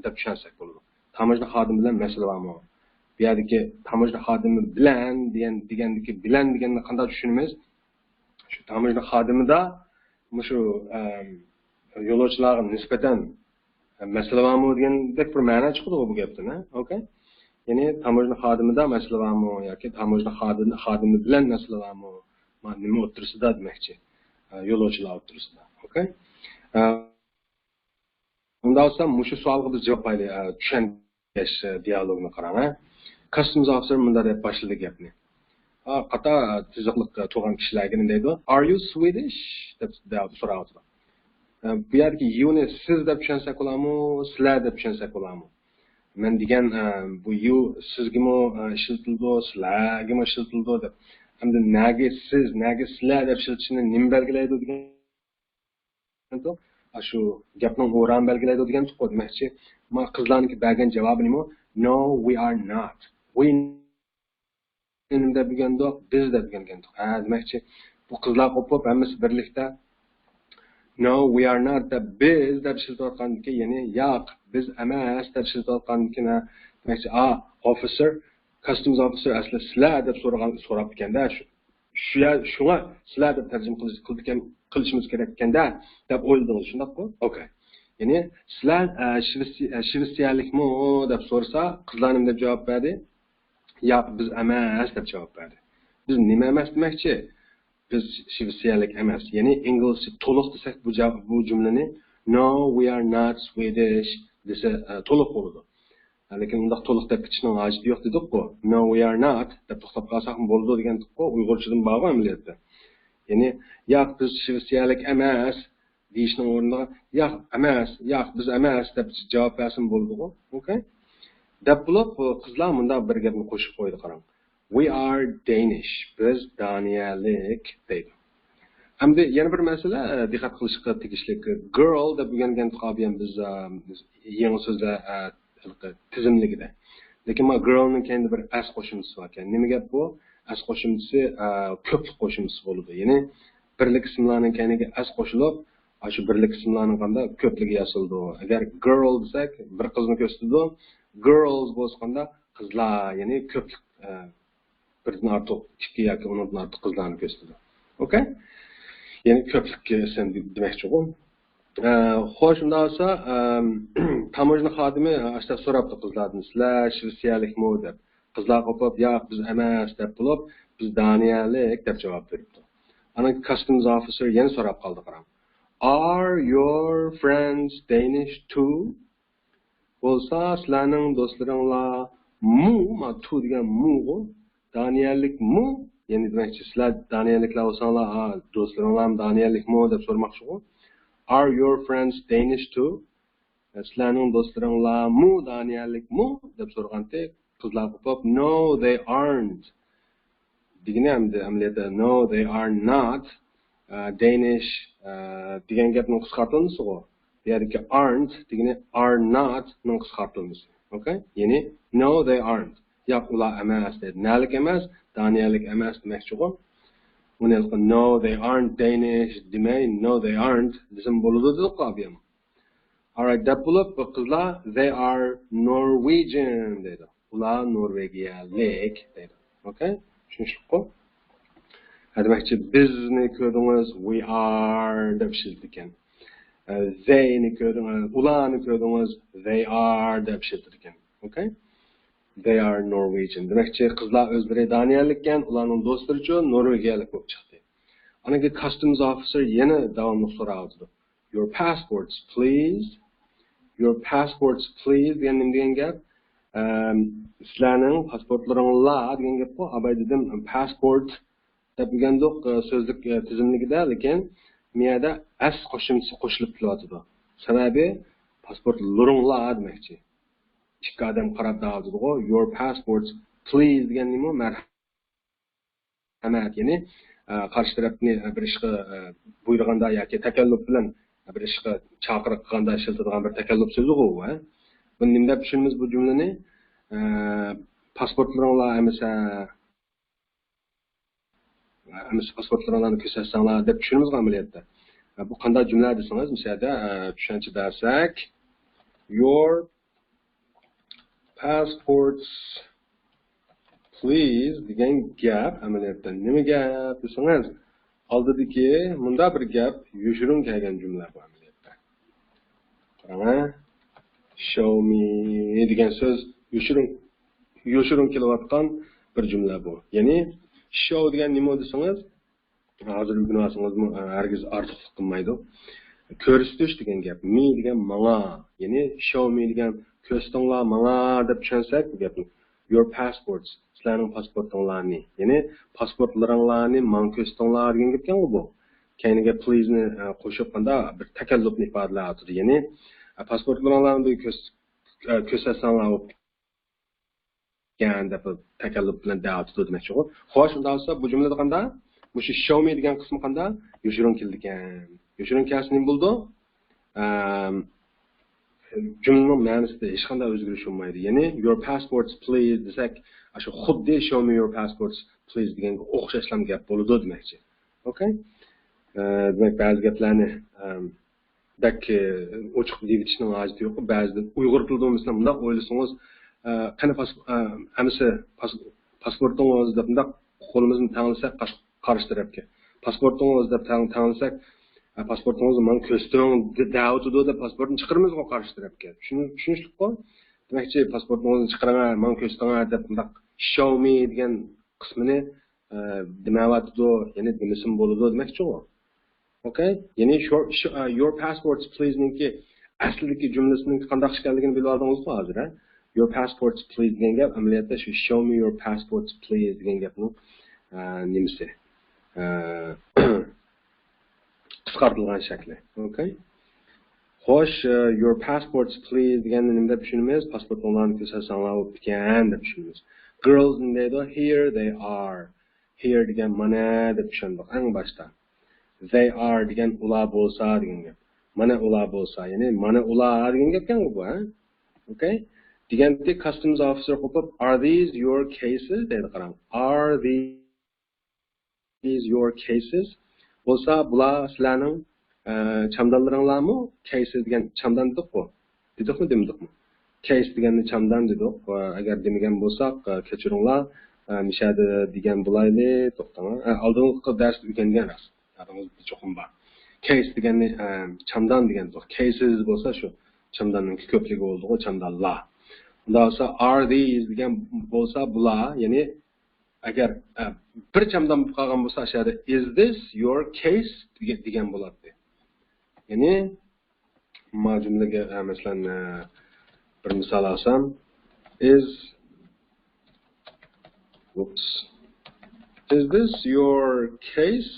دەپ چۈشەنسەك بولىدۇ. تاموژنا خادىمى بىلەن مەسىلە بارمۇ؟ بۇ يەردىكى تاموژنا خادىمى بىلەن دېگەن، دېگەندىكى بىلەن دېگەننى قانداق چۈشىنىمىز؟ شۇ تاموژنا خادىمىدا مۇشۇ، ئەم، يولۇچىلارغا نىسبەتەن مەسىلە بارمۇ دېگەندەك بىر مەنە چىقىدىغۇ بۇ گەپتىن، ھە؟ ئوكەي. يەنى تاموژنا خادىمىدا مەسىلە بارمۇ ياكى تاموژنا خادىمى، خادىمى بىلەن مەسىلە بارمۇ؟ ما-، نېمە ئوتتۇرىسىدا دېمەكچى. ئە، يولۇچىلار ئوتتۇرىسىدا. ئوكەي. ئە، ئۇنداق بولسا مۇشۇ سوئالغا بىز جاۋاب بايلى، ئە، چۈشەنگەچ، ئە، دىيالوگنى قاراڭ، ھە. كاستمز ئوفىسېر مۇنداق دەپ باشلىدى گەپنى. ئا، قاتا تىزىقلىق تۇرغان كىشىلەرگە نېمە دەيدۇ؟ Are you Swedish؟ دەپ، دەپ سوراۋاتىدۇ. ئە، بۇ يەردىكى يۇنى سىز دەپ چۈشەنسەك بولامۇ، سىلەر دەپ چۈشەنسەك بولامۇ؟ مەن دېگەن، ئە، بۇ يۇ سىزگىمۇ، ئە، ئىشلىتىلىدۇ، سىلەرگىمۇ ئىشلىتىلىدۇ دەپ. ئەمدى نەگە سىز، نەگە سىلەر دەپ ئىشلىتىشنى نېمە بەلگىلەيدۇ دېگەن؟ ئاشۇ گەپنىڭ ئورانى بەلگىلەيدۇ دېگەنتۇققۇ دېمەكچى. ما قىزلارنىڭكى بەرگەن جاۋابى نېمە؟ No, we are not. We نېمە دەپ ئۆگەندۇق؟ بىز دەپ ئۆگەنگەنتۇق. ھە، دېمەكچى، بۇ قىزلار قوپۇپ ھەممىسى بىرلىكتە No, we are not دەپ، بىز دەپ ئىشلىتىۋاتقاندىكى، يەنى ياق، بىز ئەمەس دەپ ئىشلىتىۋاتقاندىكى، ھە، دېمەكچى، ئا، ئوفىسېر، كاستمز ئوفىسېر ئەسلى سىلەر دەپ سورىغان، سوراپتىكەندە، شۇ، شۇ يەر، شۇڭا سىلەر دەپ تەرجىمە قىلىش، قىلىدىكەن، قىلىشىمىز كېرەككەندە دەپ ئويلىدىڭىز، شۇنداققۇ؟ ئوكەي. يەنى سىلەر، ئە، شىۋېتسىيە-، ئە، شىۋېتسىيەلىكمۇ دەپ سورىسا، قىزلار نېمە دەپ جاۋاب بەردى؟ ياق، بىز ئەمەس دەپ جاۋاب بەردى. بىز نېمە ئەمەس دېمەكچى؟ بىز شىۋېتسىيەلىك ئەمەس. يەنى ئىنگلىزچە تولۇق دېسەك بۇ جاۋاب، بۇ جۈملىنى، No, we are not Swedish دېسە، ئە، تولۇق بولىدۇ. لېكىن ئۇنداق تولۇق دەپ كېتىشنىڭ ھاجىتى يوق دېدۇققۇ. No, we are not دەپ توختاپ قالساقمۇ بولىدۇ دېگەنتۇققۇ. ئۇيغۇرچىدىن بارغۇ ئەمەلىيەتتە. يەنى، ياق، بىز شىۋېتسىيەلىك ئەمەس دېيىشنىڭ ئورنىغا، ياق، ئەمەس، ياق، بىز ئەمەس دەپ جاۋاب بەرسىمۇ بولىدىغۇ. ئوكەي؟ دەپ بولۇپ، بۇ قىزلار مۇنداق بىر گەپنى قوشۇپ قويدى، قاراڭ. We are Danish. بىز دانىيەلىك دەيدۇ. ئەمدى يەنە بىر مەسىلە، ئە، دىققەت قىلىشقا تېگىشلىك. Girl دەپ ئۆگەنگەنتۇق ئابىيەن بىز، ئە، يېڭى سۆزلەر، ئە، ھېلىقى تىزىملىكىدە. لېكىن مانا girl نىڭ كەينىدە بىر ئەس قوشۇمچىسى باركەن. نېمە گەپ بۇ؟ ئەس قوشۇمچىسى، ئە، كۆپلۈك قوشۇمچىسى بولىدۇ. يەنى بىرلىك ئىسىملارنىڭ كەينىگە ئەس قوشۇلۇپ، ئاشۇ بىرلىك ئىسىملارنىڭ قاندا كۆپلۈكى ياسىلىدۇ. ئەگەر girl دېسەك، بىر قىزنى كۆرسىتىدۇ. Girls بولسا قاندا قىزلار، يەنى كۆپلۈك، ئە، بىردىن ئارتۇق، ئىككى ياكى ئۇنىڭدىن ئارتۇق قىزلارنى كۆرسىتىدۇ. ئوكەي؟ يەنى كۆپلۈككە ئىسىم دېمەكچىغۇ. ئە، خوش، ئۇنداق بولسا، ئەم، تاموژنا خادىمى ئاشۇنداق سوراپتۇ قىزلاردىن، سىلەر شىۋېتسىيەلىكمۇ دەپ. قىزلار قوپۇپ، ياق، بىز ئەمەس دەپ بولۇپ، بىز دانىيەلىك دەپ جاۋاب بېرىپتۇ. ئاندىن كاستمز ئوفىسېر يەنە سوراپ قالدى، قاراڭ. Are your friends Danish too؟ بولسا، سىلەرنىڭ دوستلىرىڭلار مۇ، ما، تۇ دېگەن مۇغۇ، دانىيەلىكمۇ؟ يەنى دېمەكچى، سىلەر دانىيەلىكلەر بولساڭلار، ھا، دوستلىرىڭلارمۇ دانىيەلىكمۇ دەپ سورىماقچىغۇ. Are your friends Danish too؟ سىلەرنىڭ دوستلىرىڭلارمۇ دانىيەلىكمۇ دەپ سورىغانتى، قىزلار قوپۇپ، No, they aren't دېگىنى ئەمدى ئەمەلىيەتتە No, they are not، ئە، Danish، ئە، دېگەن گەپنىڭ قىسقارتىلمىسىغۇ. بۇ يەردىكى aren't دېگىنى are not نىڭ قىسقارتىلمىسى. ئوكەي؟ يەنى No, they aren't. ياق، ئۇلار ئەمەس دەيدۇ. نەلىك ئەمەس، دانىيەلىك ئەمەس دېمەكچىغۇ. ئۇنى No, they aren't Danish دېمەي، No, they aren't دېسىمۇ بولىدۇ دېدۇققۇ ئابىيەم. Alright دەپ بولۇپ، بۇ قىزلار They are Norwegian دەيدۇ. ئۇلار نورۋېگىيەلىك دەيدۇ. ئوكەي؟ چۈشىنىشلىكقۇ؟ ھە، دېمەكچى، بىزنى كۆردىڭىز، we are دەپ ئىشلىتىدىكەن. ئە، they نى كۆردىڭىز، ئۇلارنى كۆردىڭىز، they are دەپ ئىشلىتىدىكەن. ئوكەي؟ They are Norwegian. دېمەكچى، قىزلار ئۆزلىرى دانىيەلىككەن، ئۇلارنىڭ دوستلىرىچۇ نورۋېگىيەلىك بولۇپ چىقتى. ئاندىن كېيىن customs officer يەنە داۋاملىق سوراۋاتىدۇ. Your passports, please. Your passports, please دېگەن نېمە دېگەن گەپ؟ ئەم، سىلەرنىڭ پاسپورتلىرىڭلار دېگەن گەپقۇ. ئاباي دېدىم، passport دەپ ئۆگەندۇق، ئە، سۆزلۈك، ئە، تىزىملىكىدە، لېكىن مۇ يەردە ئەس قوشۇمچىسى قوشۇلۇپ كېلىۋاتىدۇ. سەۋەبى پاسپورتلىرىڭلار دېمەكچى. ئىككى ئادەم قاراپ دەۋاتىدىغۇ. Your passports, please دېگەن نېمە؟ مەرھەمەت. يەنى، ئە، قارشى تەرەپنى، ئە، بىر ئىشقا، ئە، بۇيرۇغاندا ياكى تەكەللۇپ بىلەن بىر ئىشقا چاقىرىق قىلغاندا ئىشلىتىدىغان بىر تەكەللۇپ سۆزىغۇ بۇ، ھە؟ بۇنى نېمە دەپ چۈشىنىمىز بۇ جۈملىنى؟ ئە، پاسپورتلىرىڭلار ئەمىسە، ئەمىسە پاسپورتلىرىڭلارنى كۆرسەتسەڭلار دەپ چۈشىنىمىزغۇ ئەمەلىيەتتە. ئە، بۇ قانداق جۈملە دېسىڭىز، مۇشۇ يەردە، ئە، چۈشەنچە بەرسەك، your passports, please دېگەن گەپ ئەمەلىيەتتە نېمە گەپ دېسىڭىز، ئالدىدىكى مۇنداق بىر گەپ يوشۇرۇن كەلگەن جۈملە بۇ ئەمەلىيەتتە. قاراڭە، show me دېگەن سۆز يوشۇرۇن، يوشۇرۇن كېلىۋاتقان بىر جۈملە بۇ. يەنى show دېگەن نېمە دېسىڭىز، ھازىر ئۆگىنىۋالسىڭىزمۇ، ھەرگىز ئارتۇقلۇق قىلمايدۇ. كۆرسىتىش دېگەن گەپ. Me دېگەن ماڭا. يەنى show me دېگەن كۆرسىتىڭلار ماڭا دەپ چۈشەنسەك بۇ گەپنى. Your passports، سىلەرنىڭ پاسپورتۇڭلارنى. يەنى پاسپورتلىرىڭلارنى ماڭا كۆرسىتىڭلار دېگەن گەپكەنغۇ بۇ. كەينىگە please نى، ئە، قوشۇپ قانداق بىر تەكەللۇپنى ئىپادىلەۋاتىدۇ. يەنى، ئە، پاسپورتلىرىڭلارنى بىر كۆرس-، ئە، كۆرسەتسەڭلار بوپتۇ. ئىكەن دەپ تەكەللۇپ بىلەن دەۋاتىدۇ دېمەكچىغۇ. خوش، ئۇنداق بولسا بۇ جۈملىدە قانداق؟ مۇشۇ show me دېگەن قىسمى قانداق؟ يوشۇرۇن كېلىدىكەن. يوشۇرۇن كەلسە نېمە بولىدۇ؟ ئەم، جۈملىنىڭ مەنىسىدە ھېچقانداق ئۆزگىرىش بولمايدۇ. يەنى your passports please دېسەك، ئاشۇ خۇددى show me your passports please دېگەنگە ئوخشاشلام گەپ بولىدۇ دېمەكچى. ئوكەي؟ ئە، دېمەك، بەزى گەپلەرنى، ئەم، بەك، ئە، ئوچۇق دېيىۋېتىشنىڭ ھاجىتى يوق. بەزىدە ئۇيغۇر تىلىدا، مەسىلەن، مۇنداق ئويلىسىڭىز، ئە، قېنى پاس-، ئە، ئەمىسە پاس-، پاسپورتىڭىز دەپ مۇنداق قولىمىزنى تەڭلىسەك قاش-، قارشى تەرەپكە. پاسپورتىڭىز دەپ تەڭ-، تەڭلىسەك، ئە، پاسپورتىڭىزنى ماڭا كۆرسىتىڭ دە-، دەۋاتىدۇ دەپ پاسپورتنى چىقىرىمىزغۇ قارشى تەرەپكە. چۈشىنىش-، چۈشىنىشلىكقۇ؟ دېمەكچى، پاسپورتىڭىزنى چىقىرىڭە، ماڭا كۆرسىتىڭە دەپ مۇنداق show me دېگەن قىسمىنى، ئە، دېمەۋاتىدۇ، يەنى دېمىسىمۇ بولىدۇ دېمەكچىغۇ. ئوكەي؟ يەنى شو-، شو-، ئە، your passports please نىڭكى ئەسلىدىكى جۈملىسىنىڭ قانداق ئىكەنلىكىنى بىلىۋالدىڭىزغۇ ھازىر، ھە؟ Your passports please دېگەن گەپ ئەمەلىيەتتە شۇ show me your passports please دېگەن گەپنىڭ، ئە، نېمىسى؟ ئە، قىسقارتىلغان شەكلى. ئوكەي؟ خوش، ئە، your passports please دېگەننى نېمە دەپ چۈشىنىمىز؟ پاسپورتۇڭلارنى كۆرسەتسەڭلار بوپتىكەن دەپ چۈشىنىمىز. Girls نېمە دەيدۇ؟ Here they are. Here دېگەن مانا دەپ چۈشەندۇق ئەڭ باشتا. They are دېگەن ئۇلار بولسا دېگەن گەپ. مانا ئۇلار بولسا، يەنى مانا ئۇلار دېگەن گەپكەنغۇ بۇ، ھە؟ ئوكەي؟ دېگەندىكى customs officer قوپۇپ، are these your cases دەيدۇ، قاراڭ. Are these your cases؟ بولسا بۇلار سىلەرنىڭ، ئە، چامدانلىرىڭلارمۇ؟ Cases دېگەن چامدان دېدۇققۇ. دېدۇقمۇ، دېمىدۇقمۇ؟ Case دېگەننى چامدان دېدۇق. ۋە ئەگەر دېمىگەن بولساق، ئە، كەچۈرۈڭلار. ئە، مىشەدە دېگەن بولايلى، توختاڭ. ئە، ئالدىنقى دەرستە ئۆگەنگەن راست. يادىڭىزدا چوقۇم بار. Case دېگەننى، ئە، چامدان دېگەن دېدۇق. Cases بولسا شۇ چامداننىڭ كۆپلۈكى بولىدىغۇ، چامدانلار. ئۇنداق بولسا are these دېگەن بولسا بۇلار، يەنى ئەگەر، ئە، بىر چامدان بولۇپ قالغان بولسا، ئاشۇ يەردە is this your case دېگەن، دېگەن بولاتتى. يەنى، ما جۈملىگە، ئە، مەسىلەن، ئە، بىر مىسال ئالسام، is، oops, is this your case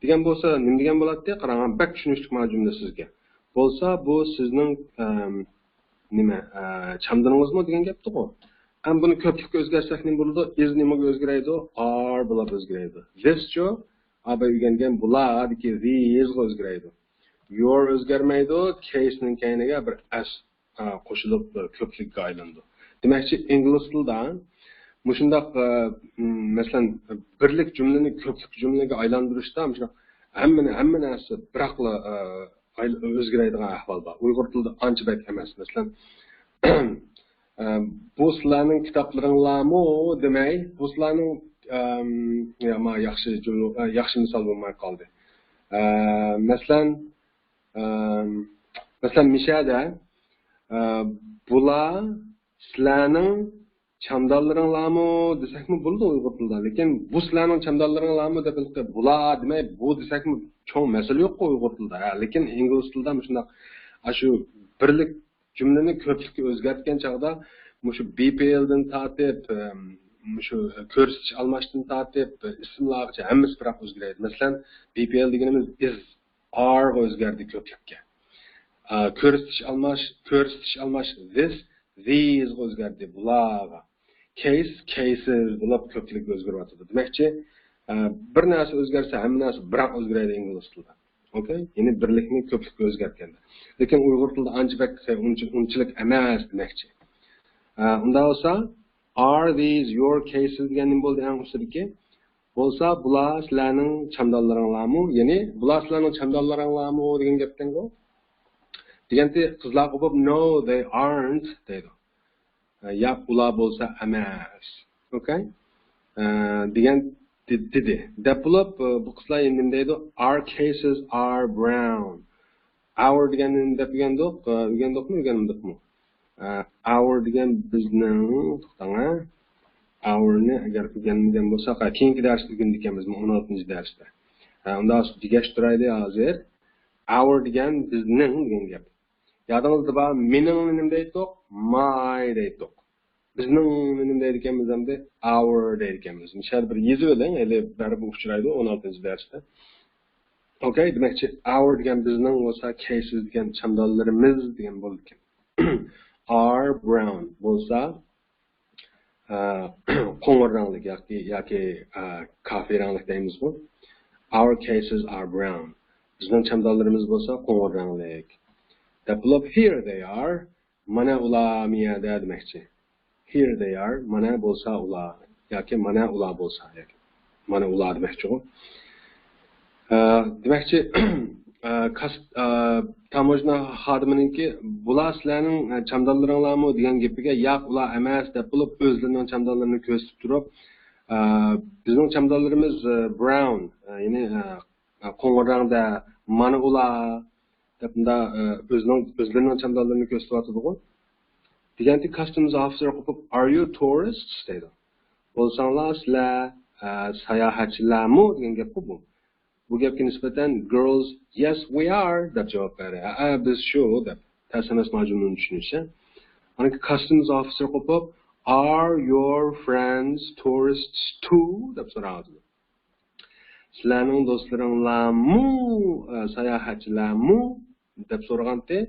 دېگەن بولسا، نېمە دېگەن بولاتتى؟ قاراڭ، بەك چۈشىنىشلىك ما جۈملە سىزگە. بولسا، بۇ سىزنىڭ، ئەم، نېمە، ئە، چامدىنىڭىزمۇ دېگەن گەپتىغۇ. ئەم، بۇنى كۆپلۈككە ئۆزگەرتسەك نېمە بولىدۇ؟ Is نېمىگە ئۆزگىرەيدۇ؟ Are بولاپ ئۆزگىرەيدۇ. This چۇ؟ ئاباي ئۆگەنگەن بۇلاردىكى these غا ئۆزگىرەيدۇ. Your ئۆزگەرمەيدۇ. Case نىڭ كەينىگە بىر s، ئە، قوشۇلۇپ، بىر كۆپلۈككە ئايلىنىدۇ. دېمەكچى، ئىنگلىز تىلىدا مۇشۇنداق، ئە، م، مەسىلەن، بىرلىك جۈملىنى كۆپلۈك جۈملىگە ئايلاندۇرۇشتا مۇشۇنداق ھەممىنى، ھەممە نەرسە بىراقلا، ئە، ئايل-، ئۆزگىرەيدىغان ئەھۋال بار. ئۇيغۇر تىلىدا ئانچە بەك ئەمەس. مەسىلەن، ئە، بۇ سىلەرنىڭ كىتابلىرىڭلارمۇ دېمەي، بۇ سىلەرنىڭ، ئەم، يا، ما، ياخشى جۈملە، ئە، ياخشى مىسال بولماي قالدى. ئە، مەسىلەن، ئەم، مەسىلەن، مىشەدە، ئە، بۇلار سىلەرنىڭ چامدانلىرىڭلارمۇ دېسەكمۇ بولىدۇ ئۇيغۇر تىلىدا. لېكىن بۇ سىلەرنىڭ چامدانلىرىڭلارمۇ دەپ بۇلار دېمەي، بۇ دېسەكمۇ چوڭ مەسىلە يوققۇ ئۇيغۇر تىلىدا. ھە، لېكىن ئىنگلىز تىلىدا مۇشۇنداق ئاشۇ بىرلىك جۈملىنى كۆپلۈككە ئۆزگەرتكەن چاغدا مۇشۇ بى پى ئېلدىن تارتىپ، ئەم، مۇشۇ كۆرسىتىش ئالماشتىن تارتىپ، ئىسىملارغىچە ھەممىسى بىراق ئۆزگىرەيدۇ. مەسىلەن، بى پى ئېل دېگىنىمىز ئىز، ئارغا ئۆزگەردى كۆپلۈككە. ئا، كۆرسىتىش ئالماش، كۆرسىتىش ئالماش، ذىس، ذىزغا ئۆزگەردى، بۇلارغا. كەيس، كەيسىز بولۇپ كۆپلۈككە ئۆزگىرىۋاتىدۇ. دېمەكچى، ئا، بىر نەرسە ئۆزگەرسە، ھەممە نەرسە بىراق ئۆزگىرەيدۇ ئىنگلىز تىلىدا. ئوكەي؟ يەنى بىرلىكنى كۆپلۈككە ئۆزگەرتكەندە. لېكىن ئۇيغۇر تىلىدا ئانچە بەك، ئۇنچە-، ئۇنچىلىك ئەمەس دېمەكچى. ئا، ئۇنداق بولسا، are these your cases دېگەن نېمە بولدى ئەڭ ئۈستىدىكى؟ بولسا، بۇلار سىلەرنىڭ چامدانلىرىڭلارمۇ؟ يەنى، بۇلار سىلەرنىڭ چامدانلىرىڭلارمۇ دېگەن گەپكەنغۇ. دېگەنتى قىزلار قوپۇپ، no, they aren't دەيدۇ. ياق، ئۇلار بولسا ئەمەس. ئوكەي؟ ئە، دېگەن دې-، دېدى. دەپ بولۇپ، بۇ قىزلار ئەمدى نېمە دەيدۇ؟ Our cases are brown. Our دېگەننى دەپ ئۆگەندۇق، ئە، ئۆگەندۇقمۇ، ئۆگەنمىدۇقمۇ؟ ئە، our دېگەن بىزنىڭ، توختاڭ، ھە؟ Our نى ئەگەر ئۆگەنمىگەن بولساق، ھە، كېيىنكى دەرستە ئۆگىنىدىكەنمىز، ئون ئالتىنچى دەرستە. ھە، ئۇنداق دېگەچ تۇرايلى ھازىر. Our دېگەن بىزنىڭ دېگەن گەپ. يادىڭىزدا بار، مېنىڭنى نېمە دەيتتۇق؟ My دەيتتۇق. بىزنىڭنى نېمە دەيدىكەنمىز ئەمدى؟ Our دەيدىكەنمىز. مۇشۇ يەردە بىر يېزىۋېلىڭ، ھېلى بەرىبىر ئۇچرايدۇ ئون ئالتىنچى دەرستە. ئوكەي، دېمەكچى، our دېگەن بىزنىڭ بولسا، cases دېگەن چامدانلىرىمىز دېگەن بولىدىكەن. Are brown بولسا، ئە، قوڭۇر رەڭلىك ياكى، ياكى، ئە، كافىي رەڭلىك دەيمىزغۇ. Our cases are brown. بىزنىڭ چامدانلىرىمىز بولسا قوڭۇر رەڭلىك. دەپ بولۇپ، here they are. مانا ئۇلار مۇ يەردە دېمەكچى. Here they are. مانا بولسا ئۇلار. ياكى مانا ئۇلار بولسا. ياكى مانا ئۇلار دېمەكچىغۇ. ئە، دېمەكچى، ئە، كاس-، ئە، تاموژنا خادىمىنىڭكى، بۇلار سىلەرنىڭ، ئە، چامدانلىرىڭلارمۇ دېگەن گېپىگە، ياق، ئۇلار ئەمەس دەپ بولۇپ، ئۆزلىرىنىڭ چامدانلىرىنى كۆرسىتىپ تۇرۇپ، ئە، بىزنىڭ چامدانلىرىمىز، ئە، brown، ئە، يەنى، ئە، قوڭۇر رەڭدە، مانا ئۇلار دەپ مۇنداق، ئە، ئۆزىنىڭ، ئۆزلىرىنىڭ چامدانلىرىنى كۆرسىتىۋاتىدىغۇ. دېگەنتى customs officer قوپۇپ، are you tourists دەيدۇ. بولساڭلار سىلەر، ئە، ساياھەتچىلەرمۇ دېگەن گەپقۇ بۇ. بۇ گەپكە نىسبەتەن girls, yes, we are دەپ جاۋاب بەردى. ھەئە، بىز شۇ دەپ. تەس ئەمەس مانا جۈملىنى چۈشىنىشى. ئاندىن كېيىن customs officer قوپۇپ، are your friends tourists too دەپ سوراۋاتىدۇ. سىلەرنىڭ دوستلىرىڭلارمۇ، ئە، ساياھەتچىلەرمۇ دەپ سورىغانتى.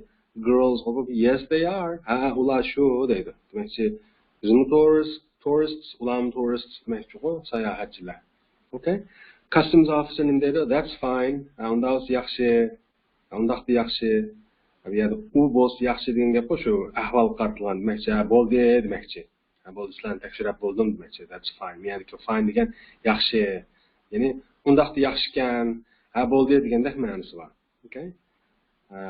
Girls قوپۇپ، yes, they are. ھە، ئۇلار شۇ دەيدۇ. دېمەكچى، بىزمۇ tourist, tourists، ئۇلارمۇ tourists دېمەكچىغۇ، ساياھەتچىلەر. ئوكەي. Customs officer نېمە دەيدۇ؟ That's fine. ھە، ئۇنداق بولسا ياخشى. ئۇنداقتا ياخشى. بۇ يەردە ئۇ بولسا ياخشى دېگەن گەپقۇ، شۇ ئەھۋالغا قارىتىلغان دېمەكچى، ھە، بولدى دېمەكچى. ھە، بولدى، سىلەرنى تەكشۈرۈپ بولدۇم دېمەكچى. That's fine. بۇ يەردىكى fine دېگەن ياخشى. يەنى ئۇنداقتا ياخشىكەن، ھە، بولدى دېگەندەك مەنىسى بار. ئوكەي. ئە،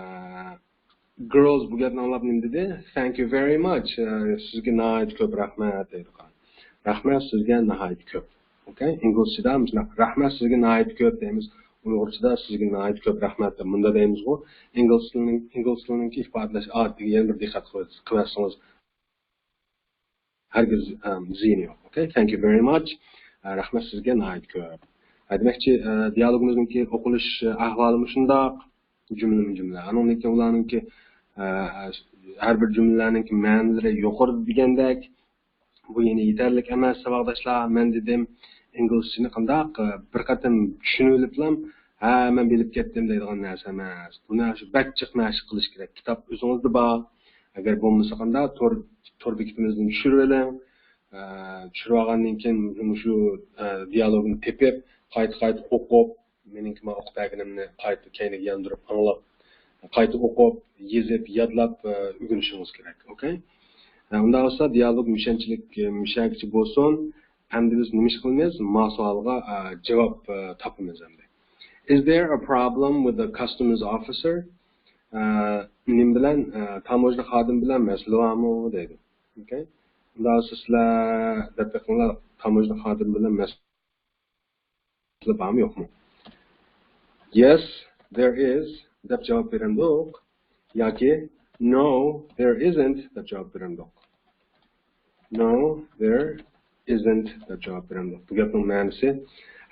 girls بۇ گەپنى ئاڭلاپ نېمە دېدى؟ Thank you very much. ئە، سىزگە ناھايىتى كۆپ رەھمەت دەيدۇ. رەھمەت سىزگە ناھايىتى كۆپ. ئوكەي، ئىنگلىزچىدا مۇشۇنداق، رەھمەت سىزگە ناھايىتى كۆپ دەيمىز. ئۇيغۇرچىدا سىزگە ناھايىتى كۆپ رەھمەت دەپ مۇنداق دەيمىزغۇ. ئىنگلىز تىلىنىڭ، ئىنگلىز تىلىنىڭكى ئىپادىلەش ئادىتىگە يەنە بىر دىققەت قىلىۋەتسىڭىز، ھەرگىز، ئەم، زىيىنى يوق. ئوكەي، thank you very much. ئە، رەھمەت سىزگە ناھايىتى كۆپ. ئە، دېمەكچى، ئە، دىيالوگىمىزنىڭكى ئوقۇلۇش، ئە، ئەھۋالى مۇشۇنداق. جۈملىمۇ جۈملە. ئانىڭدىن كېيىن ئۇلارنىڭكى، ئە، ھەر بىر جۈملىلەرنىڭكى مەنىلىرى يۇقىرىدا دېگەندەك. بۇ يەنە يېتەرلىك ئەمەس، ساۋاقداشلار. مەن دېدىم، ئىنگلىزچىنى قانداق، بىر قېتىم چۈشىنىۋېلىپلام، ھە، مەن بىلىپ كەتتىم دەيدىغان نەرسە ئەمەس. بۇنى شۇ بەك جىق مەشىق قىلىش كېرەك. كىتاب ئۆزىڭىزدە بار. ئەگەر بولمىسا قانداق، تور، تور بېكىتىمىزدىن چۈشۈرۈۋېلىڭ. ئە، چۈشۈرۈۋالغاندىن كېيىن مۇشۇ، ئە، دىيالوگنى تېپىپ، قايتا، قايتا ئوقۇپ، مېنىڭكى مانا ئوقۇپ بەرگىنىمنى قايتا كەينىگە ياندۇرۇپ ئاڭلاپ، قايتا ئوقۇپ، يېزىپ، يادلاپ، ئە، ئۆگىنىشىڭىز كېرەك. ئوكەي؟ ئە، ئۇنداق بولسا دىيالوگ مۇشەنچىلىك، ئە، مۇشەگىچە بولسۇن. ئەمدى بىز نېمە ئىش قىلىمىز؟ ما سوئالغا، ئە، جاۋاب، ئە، تاپىمىز ئەمدى. Is there a problem with the customs officer? ئە، نېمە بىلەن، ئە، تاموژنا خادىمى بىلەن مەسىلە بارمۇ؟ دەيدۇ. ئوكەي؟ ئۇنداق بولسا سىلەر دەپ بېقىڭلار، تاموژنا خادىمى بىلەن مەسىلە بارمۇ يوقمۇ؟ Yes, there is دەپ جاۋاب بېرەمدۇق؟ ياكى no, there isn't دەپ جاۋاب بېرەمدۇق؟ No, there isn't دەپ جاۋاب بېرەمدۇق. بۇ گەپنىڭ مەنىسى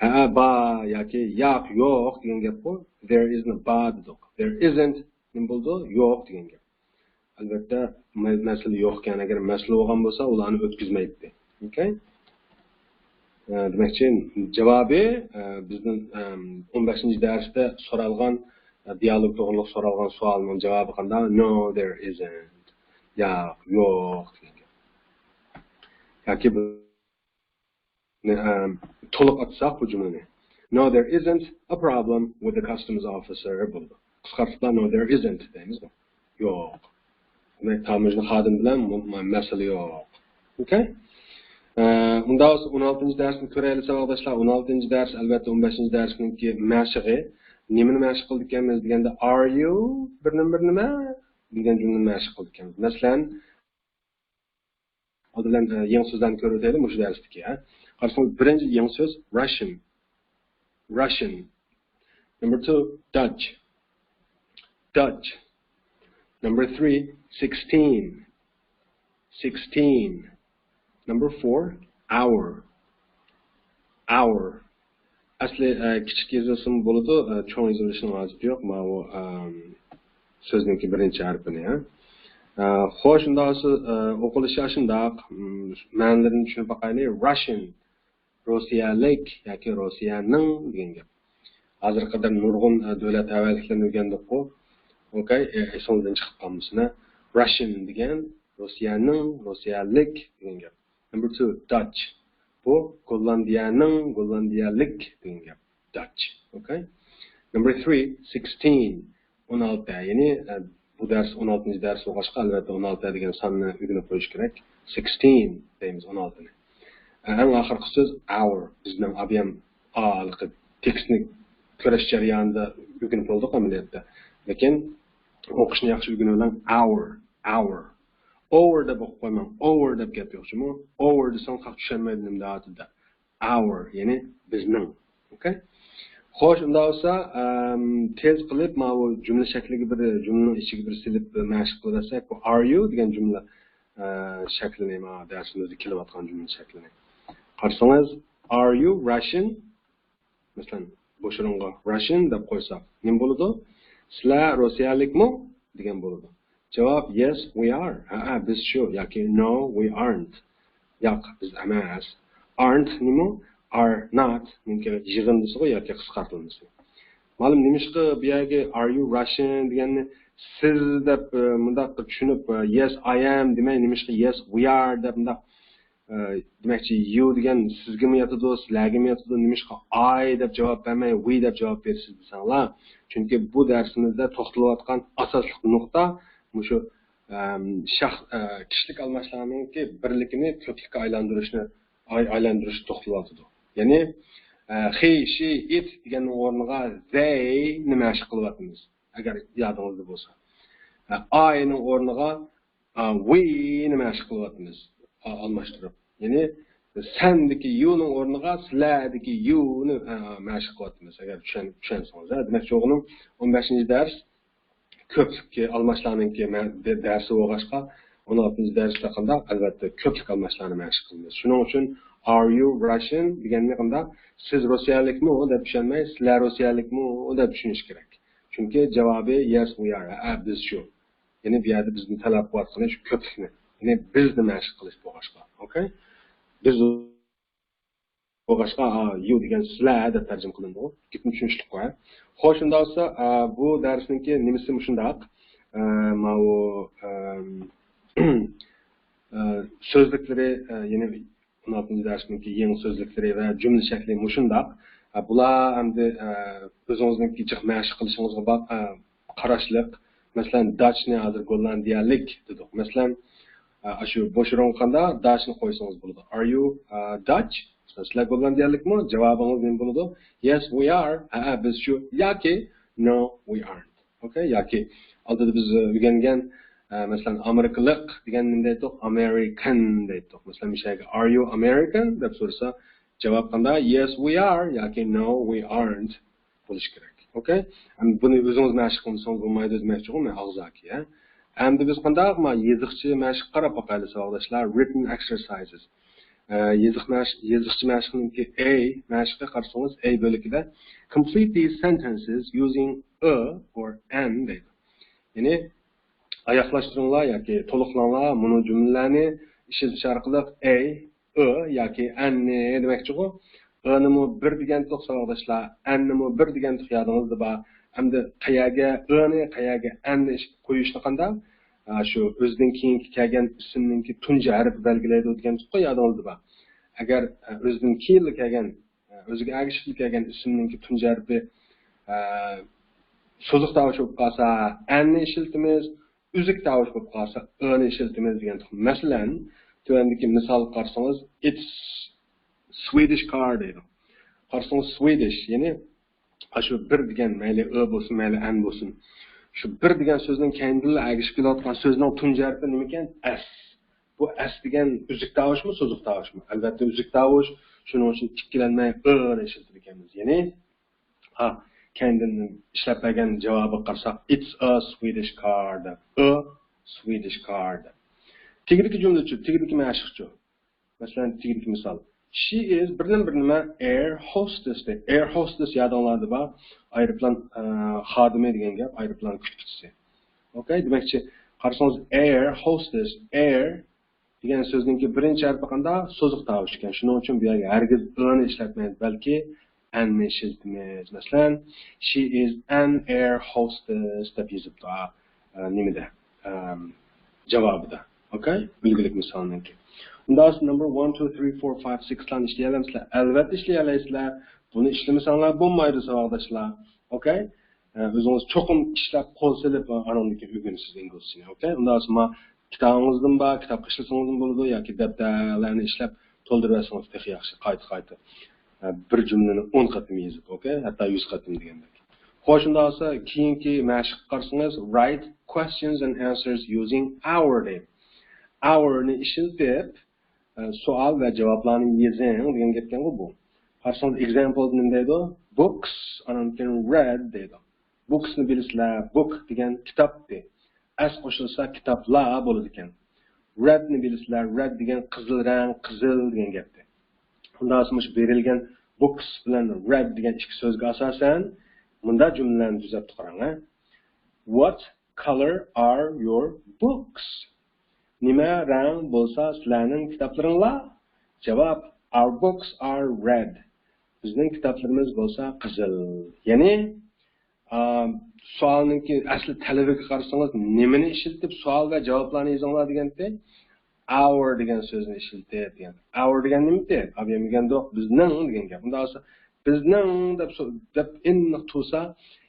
ھە، بار ياكى ياق، يوق دېگەن گەپقۇ. There isn't بار دېدۇق. There isn't نېمە بولىدۇ؟ يوق دېگەن گەپ. ئەلۋەتتە، مە-، مەسىلە يوقكەن، ئەگەر مەسىلە بولغان بولسا، ئۇلارنى ئۆتكۈزمەيتتى. ئوكەي؟ ئە، دېمەكچى، جاۋابى، ئە، بىزدىن، ئەم، ئون بەشىنچى دەرستە سورالغان، ئە، دىيالوگ توغرۇلۇق سورالغان سوئالنىڭ جاۋابى قانداق؟ No, there isn't. ياق، يوق دېگەن گەپ. ياكى بۇ ئەم، تولۇق ئاتىساق بۇ جۈملىنى. No, there isn't a problem with the customs officer بولىدۇ. قىسقارتىپلا no, there isn't دەيمىزغۇ. يوق. دېمەك، تاموژنا خادىمى بىلەن مۇ-، مە-، مەسىلە يوق. ئوكەي؟ ئە، ئۇنداق بولسا ئون ئالتىنچى دەرسنى كۆرەيلى، ساۋاقداشلار. ئون ئالتىنچى دەرس، ئەلۋەتتە، ئون بەشىنچى دەرسنىڭكى مەشىقى. نېمىنى مەشىق قىلىدىكەنمىز دېگەندە، are you بىر نېمە، بىر نېمە دېگەن جۈملىنى مەشىق قىلىدىكەنمىز. مەسىلەن، ئالدى بىلەن، ئە، يېڭى سۆزلەرنى كۆرۈۋېتەيلى مۇشۇ دەرستىكى، ھە. قارىسىڭىز، بىرىنچى يېڭى سۆز Russian. Russian. Number two, Dutch. Dutch. Number three, sixteen. Sixteen. Number four, hour. Hour. ئەسلى، ئە، كىچىك يېزىلسىمۇ بولىدۇ، ئە، چوڭ يېزىلىشىنىڭ ھاجىتى يوق. ماۋۇ، ئەم، سۆزنىڭكى بىرىنچى ھەرپىنى، ھە. ئە، خوش، ئۇنداق بولسا، ئە، ئوقۇلۇشى ئاشۇنداق. م، مەنىلىرىنى چۈشىنىپ باقايلى. Russian، روسىيەلىك ياكى روسىيەنىڭ دېگەن گەپ. ھازىرغا قەدەر نۇرغۇن، ئە، دۆلەت ھەۋەلىكلىرىنى ئۆگەندۇققۇ. ئوكەي، ئە، ئېسىڭىزدىن چىقىپ قالمىسۇن، ھە. Russian دېگەن روسىيەنىڭ، روسىيەلىك دېگەن گەپ. Number two, Dutch. بۇ گوللاندىيەنىڭ، گوللاندىيەلىك دېگەن گەپ. Dutch. ئوكەي. Number three, sixteen. ئون ئالتە. يەنى، ئە، بۇ دەرس ئون ئالتىنچى دەرس بولغاچقا، ئەلۋەتتە، ئون ئالتە دېگەن ساننى ئۆگىنىپ قويۇش كېرەك. Sixteen دەيمىز، ئون ئالتىنى. ئە، ئەڭ ئاخىرقى سۆز hour. بىزنىڭ ئابىيام ھېلىقى تېكىستنى كۆرۈش جەريانىدا ئۆگىنىپ بولدۇق ئەمەلىيەتتە. لېكىن ئوقۇشنى ياخشى ئۆگىنىۋېلىڭ. Hour، hour. Over دەپ ئوقۇپ قويماڭ. Over دەپ گەپ يوق جۇمۇ. Over دېسەڭ خەق چۈشەنمەيدۇ نېمە دەۋاتىدۇ دەپ. Our، يەنى بىزنىڭ. ئوكەي؟ خوش، ئۇنداق بولسا، ئەم، تېز قىلىپ ماۋۇ جۈملە شەكلىگە بىر، جۈملىنىڭ ئىچىگە بىر سېلىپ بىر مەشىق قىلىۋەرسەك، بۇ are you دېگەن جۈملە، ئە، شەكلىنى مانا دەرسىمىزدە كېلىۋاتقان جۈملە شەكلىنى. قارىسىڭىز، are you Russian؟ مەسىلەن، بوش ئورۇنغا Russian دەپ قويساق، نېمە بولىدۇ؟ سىلەر روسىيەلىكمۇ؟ دېگەن بولىدۇ. جاۋاب، yes, we are. ھەئە، بىز شۇ ياكى no, we aren't. ياق، بىز ئەمەس. Aren't نېمە؟ Are not نىڭكى يىغىندىسىغۇ ياكى قىسقارتىلمىسى. مالىم، نېمىشقا بۇ يەرگە are you Russian دېگەننى سىز دەپ، ئە، مۇنداق چۈشىنىپ، ئە، yes, I am دېمەي، نېمىشقا yes, we are دەپ مۇنداق ئە، دېمەكچى، you دېگەن سىزگىمۇ ياتىدۇ، سىلەرگىمۇ ياتىدۇ، نېمىشقا I دەپ جاۋاب بەرمەي، we دەپ جاۋاب بېرىسىز دېسەڭلار. چۈنكى بۇ دەرسىمىزدە توختىلىۋاتقان ئاساسلىق نۇقتا مۇشۇ، ئەم، شەخس، ئە، كىشىلىك ئالماشلارنىڭكى بىرلىكىنى كۆپلۈككە ئايلاندۇرۇشنى، ئاي-، ئايلاندۇرۇشتا توختىلىۋاتىدۇ. يەنى، ئە، he، she، it دېگەننىڭ ئورنىغا they نى مەشىق قىلىۋاتىمىز. ئەگەر يادىڭىزدا بولسا. ئە، I نىڭ ئورنىغا ئا، we نى مەشىق قىلىۋاتىمىز، ئا-، ئالماشتۇرۇپ. يەنى سەندىكى you نىڭ ئورنىغا سىلەردىكى you نى، ئا، مەشىق قىلىۋاتىمىز، ئەگەر چۈشەن-، چۈشەنسىڭىز. ھە، دېمەكچى بولغىنىم، ئون بەشىنچى دەرس كۆپلۈككە ئالماشلارنىڭكى مە-، دە-، دەرسى بولغاچقا، ئون ئالتىنچى دەرستە قانداق؟ ئەلۋەتتە، كۆپلۈك ئالماشلارنى مەشىق قىلىمىز. شۇنىڭ ئۈچۈن are you Russian دېگەننى قانداق؟ سىز روسىيەلىكمۇ دەپ چۈشەنمەي، سىلەر روسىيەلىكمۇ دەپ چۈشىنىش كېرەك. چۈنكى جاۋابى yes, we are. ھە، بىز شۇ. يەنى بۇ يەردە بىزدىن تەلەپ قىلىۋاتقىنى شۇ كۆپلۈكنى، يەنى بىزنى مەشىق قىلىش بولغاچقا، ئوكەي؟ بىز بولغاچقا، ئا، you دېگەن سىلەر دەپ تەرجىمە قىلىنىدۇ. گېپىم چۈشىنىشلىكقۇ، ھە؟ خوش، شۇنداق بولسا، ئا، بۇ دەرسنىڭكى نېمىسى مۇشۇنداق. ئا، ماۋۇ، ئەم، ئا، سۆزلۈكلىرى، ئا، يەنى ئون ئالتىنچى دەرسنىڭكى يېڭى سۆزلۈكلىرى ۋە جۈملە شەكلى مۇشۇنداق. ھە، بۇلار ئەمدى، ئە، ئۆزىڭىزنىڭكى جىق مەشىق قىلىشىڭىزغا با-، ئە، قاراشلىق. مەسىلەن، داچنى ھازىر گوللاندىيەلىك دېدۇق. مەسىلەن، ئە، ئاشۇ بوش ئورۇنغا قانداق داچنى قويسىڭىز بولىدۇ. Are you, ئە، Dutch؟ مەسىلەن، سىلەر گوللاندىيەلىكمۇ؟ جاۋابىڭىز نېمە بولىدۇ؟ Yes, we are. ھەئە، بىز شۇ. ياكى No, we aren't. ئوكەي، ياكى ئالدىدا بىز ئۆگەنگەن، ئە، مەسىلەن، ئامېرىكىلىق دېگەن نېمە دەيتتۇق؟ American دەيتتۇق. مەسىلەن، مۇشۇ يەرگە are you American دەپ سورىسا، جاۋاب قانداق؟ Yes, we are ياكى No, we aren't بولۇشى كېرەك. ئوكەي؟ ئەمدى بۇنى ئۆزىڭىز مەشىق قىلمىسىڭىز بولمايدۇ دېمەكچىغۇ، مەن ئاغزاكى، ھە؟ ئەمدى بىز قانداق ما يېزىقچە مەشىققە قاراپ باقايلى، ساۋاقداشلار. Written exercises. ئە، يېزىق مەش-، يېزىقچە مەشىقنىڭكى A مەشىقى قارىسىڭىز، A بۆلىكىدە complete these sentences using a or an دەيدۇ. يەنى ئاياغلاشتۇرۇڭلار ياكى تولۇقلاڭلار مۇنۇ جۈملىلەرنى ئىشلىتىش ئارقىلىق A، ئۆ ياكى ئەننى دېمەكچىغۇ. ئۆنىمۇ بىر دېگەنتۇق، ساۋاقداشلار، ئەننىمۇ بىر دېگەنتۇق، يادىڭىزدا بار. ئەمدى قەيەرگە ئۆنى، قەيەرگە ئەننى قويۇشنى قانداق؟ ئا، شۇ ئۆزىدىن كېيىنكى كەلگەن ئىسىمنىڭكى تۇنجى ھەرپى بەلگىلەيدۇ دېگەنتۇققۇ، يادىڭىزدا بار. ئەگەر، ئە، ئۆزىدىن كېيىنلا كەلگەن، ئە، ئۆزىگە ئەگىشىپلا كەلگەن ئىسىمنىڭكى تۇنجى ھەرپى، ئە، سوزۇق تاۋۇش بولۇپ قالسا، ئەننى ئىشلىتىمىز. ئۈزۈك تاۋۇش بولۇپ قالسا، ئۆنى ئىشلىتىمىز دېگەن. مەسىلەن، تۆۋەندىكى مىسالغا قارىسىڭىز، it's Swedish car دەيدۇ. قارىسىڭىز، Swedish، يەنى ئاشۇ بىر دېگەن، مەيلى ئۆ بولسۇن، مەيلى ئەن بولسۇن، شۇ بىر دېگەن سۆزنىڭ كەينىدىنلا ئەگىشىپ كېلىۋاتقان سۆزنىڭ تۇنجى ھەرپى نېمىكەن؟ ئەس. بۇ ئەس دېگەن ئۈزۈك تاۋۇشمۇ، سوزۇق تاۋۇشمۇ؟ ئەلۋەتتە ئۈزۈك تاۋۇش. شۇنىڭ ئۈچۈن ئىككىلەنمەي ئۆنى ئىشلىتىدىكەنمىز. يەنى ھا، كەينىدىن ئىشلەپ بەرگەن جاۋابىغا قارىساق، it's a Swedish car دەپ. A Swedish car دەپ. تېگىدىكى جۈملىچۇ، تېگىدىكى مەشىقچۇ. مەسىلەن، تېگىدىكى مىسال. She is بىرنېمە بىرنېمە air hostess دەيدۇ. Air hostess يادىڭلاردا بار. ئايروپىلان، ئە، خادىمى دېگەن گەپ، ئايروپىلان كۈتكۈچىسى. ئوكەي، دېمەكچى، قارىسىڭىز، air hostess، air دېگەن سۆزنىڭكى بىرىنچى ھەرپى قانداق؟ سوزۇق تاۋۇش ئىكەن. شۇنىڭ ئۈچۈن بۇ يەرگە ھەرگىز ئۆنى ئىشلەتمەيمىز، بەلكى ئەننى ئىشلىتىمىز. مەسىلەن، she is an air hostess دەپ يېزىپتۇ. ئا، ئە، نېمىدە؟ ئەم، جاۋابىدا. ئوكەي؟ ئۈلگىلىك مىسالنىڭكى. ئۇنداق بولسا number one، two، three، four، five، six لارنى ئىشلىيەلەمسىلەر؟ ئەلۋەتتە ئىشلىيەلەيسىلەر. بۇنى ئىشلىمىسەڭلار بولمايدۇ، ساۋاقداشلار. ئوكەي؟ ئە، ئۆزىڭىز چوقۇم ئىشلەپ قول سېلىپ، ئانىڭدىن كېيىن ئۆگىنىسىز ئىنگلىزچىنى. ئوكەي؟ ئۇنداق بولسا ما كىتابىڭىزدىن بار، كىتابقا ئىشلىسىڭىزمۇ بولىدۇ ياكى دەپتەرلەرنى ئىشلەپ تولدۇرۇۋەتسىڭىز تېخى ياخشى، قايتا-قايتا. ئە، بىر جۈملىنى ئون قېتىم يېزىپ، ئوكەي؟ ھەتتا يۈز قېتىم دېگەندەك. خوش، ئۇنداق بولسا كېيىنكى مەشىققە قارىسىڭىز، write questions and answers using our دەيدۇ. Our نى ئىشلىتىپ، ئە، سوئال ۋە جاۋابلارنى يېزىڭ دېگەن گەپكەنغۇ بۇ. قارىسىڭىز، example نېمە دەيدۇ؟ Books، ئانان كېيىن read دەيدۇ. Books نى بىلىسىلەر، book دېگەن كىتابتى. S قوشۇلسا كىتابلار بولىدىكەن. Red نى بىلىسىلەر، red دېگەن قىزىل رەڭ، قىزىل دېگەن گەپتى. ئۇنداق بولسا مۇشۇ بېرىلگەن books بىلەن read دېگەن ئىككى سۆزگە ئاساسەن مۇنداق جۈملىلەرنى تۈزەپتۇ، قاراڭ، ھە. What color are your books? نېمە رەڭ بولسا سىلەرنىڭ كىتابلىرىڭلار؟ جاۋاب، our books are red. بىزنىڭ كىتابلىرىمىز بولسا قىزىل. يەنى، ئا، سوئالنىڭكى ئەسلى تەلىپىگە قارىسىڭىز، نېمىنى ئىشلىتىپ سوئال ۋە جاۋابلارنى يېزىڭلار دېگەنتى؟ Our دېگەن سۆزنى ئىشلىتىپ دېگەن. Our دېگەن نېمىتى؟ ئابىيەم دېگەندۇق، بىزنىڭ دېگەن گەپ. ئۇنداق بولسا، بىزنىڭ دەپ سو-، دەپ ئېنىق تۇرسا،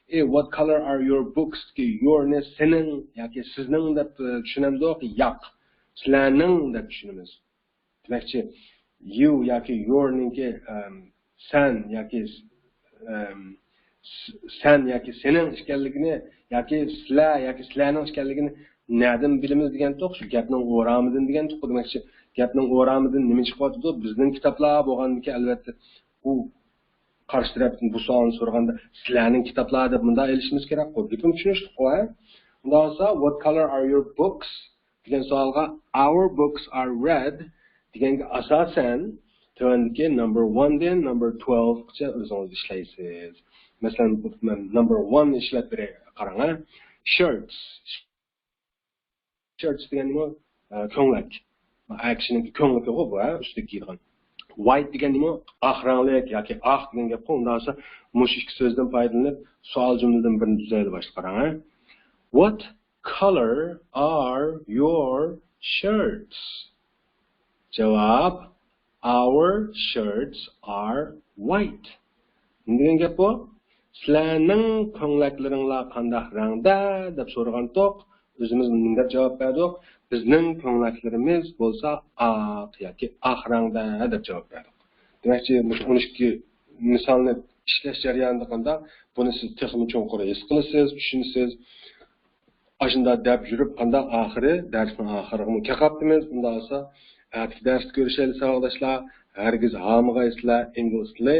ئى، what color are your books دىكى your نى سېنىڭ ياكى سىزنىڭ دەپ، ئە، چۈشىنەمدۇق؟ ياق. سىلەرنىڭ دەپ چۈشىنىمىز. دېمەكچى، you ياكى your نىڭكى، ئەم، سەن ياكى، ئەم، س-، سەن ياكى سېنىڭ ئىكەنلىكىنى ياكى سىلەر ياكى سىلەرنىڭ ئىكەنلىكىنى نەدىن بىلىمىز دېگەنتۇق؟ شۇ گەپنىڭ ئورامىدىن دېگەنتۇق. دېمەكچى، گەپنىڭ ئورامىدىن نېمە چىقىۋاتىدۇ؟ بىزنىڭ كىتابلار بولغاندىكى، ئەلۋەتتە، ئۇ قارشى تەرەپتىن بۇ سوئالنى سورىغاندا، سىلەرنىڭ كىتابلار دەپ مۇنداق ئېلىشىمىز كېرەكقۇ. گېپىم چۈشىنىشلىكقۇ، ھە؟ ئۇنداق بولسا، what color are your books دېگەن سوئالغا our books are red دېگەنگە ئاساسەن، تۆۋەندىكى number one دىن number twelve قىچە ئۆزىڭىز ئىشلەيسىز. مەسىلەن، بۇ، مەن number one نى ئىشلەپ بېرەي، قاراڭ، ھە. Shirts. Shirts دېگەن نېمە؟ ئە، كۆڭلەك. ئەر كىشىنىڭ كۆڭلىكىغۇ بۇ، ھە، ئۈستىگە كىيىدىغان. White دېگەن نېمە؟ ئاق رەڭلىك ياكى ئاق دېگەن گەپقۇ. ئۇنداق بولسا، مۇشۇ ئىككى سۆزدىن پايدىلىنىپ، سوئال جۈملىدىن بىرنى تۈزەيلى باشتا، قاراڭ، ھە. What color are your shirts? جاۋاب، our shirts are white. نېمە دېگەن گەپ بۇ؟ سىلەرنىڭ كۆڭلەكلىرىڭلار قانداق رەڭدە؟ دەپ سورىغانتۇق. ئۆزىمىز نېمە دەپ جاۋاب بەردۇق؟ بىزنىڭ كۆڭلەكلىرىمىز بولسا ئاق ياكى ئاق رەڭدە دەپ جاۋاب بەردۇق. دېمەكچى، مۇشۇ ئون ئىككى مىسالنى ئىشلەش جەريانىدا قانداق؟ بۇنى سىز تېخىمۇ چوڭقۇر ھېس قىلىسىز، چۈشىنىسىز. ئاشۇنداق دەپ يۈرۈپ، قانداق ئاخىرى، دەرسنىڭ ئاخىرىغىمۇ كەپ قاپتىمىز. ئۇنداق بولسا، ئەتىكى دەرستە كۆرۈشەيلى، ساۋاقداشلار. ھەرگىز ھارمىغايسىلەر، ئىنگلىز تىلى،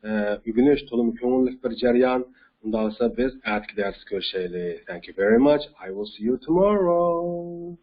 ئە، ئۆگىنىش تولىمۇ كۆڭۈللۈك بىر جەريان. ئۇنداق بولسا بىز ئەتىكى دەرستە كۆرۈشەيلى. Thank you very much. I will see you tomorrow.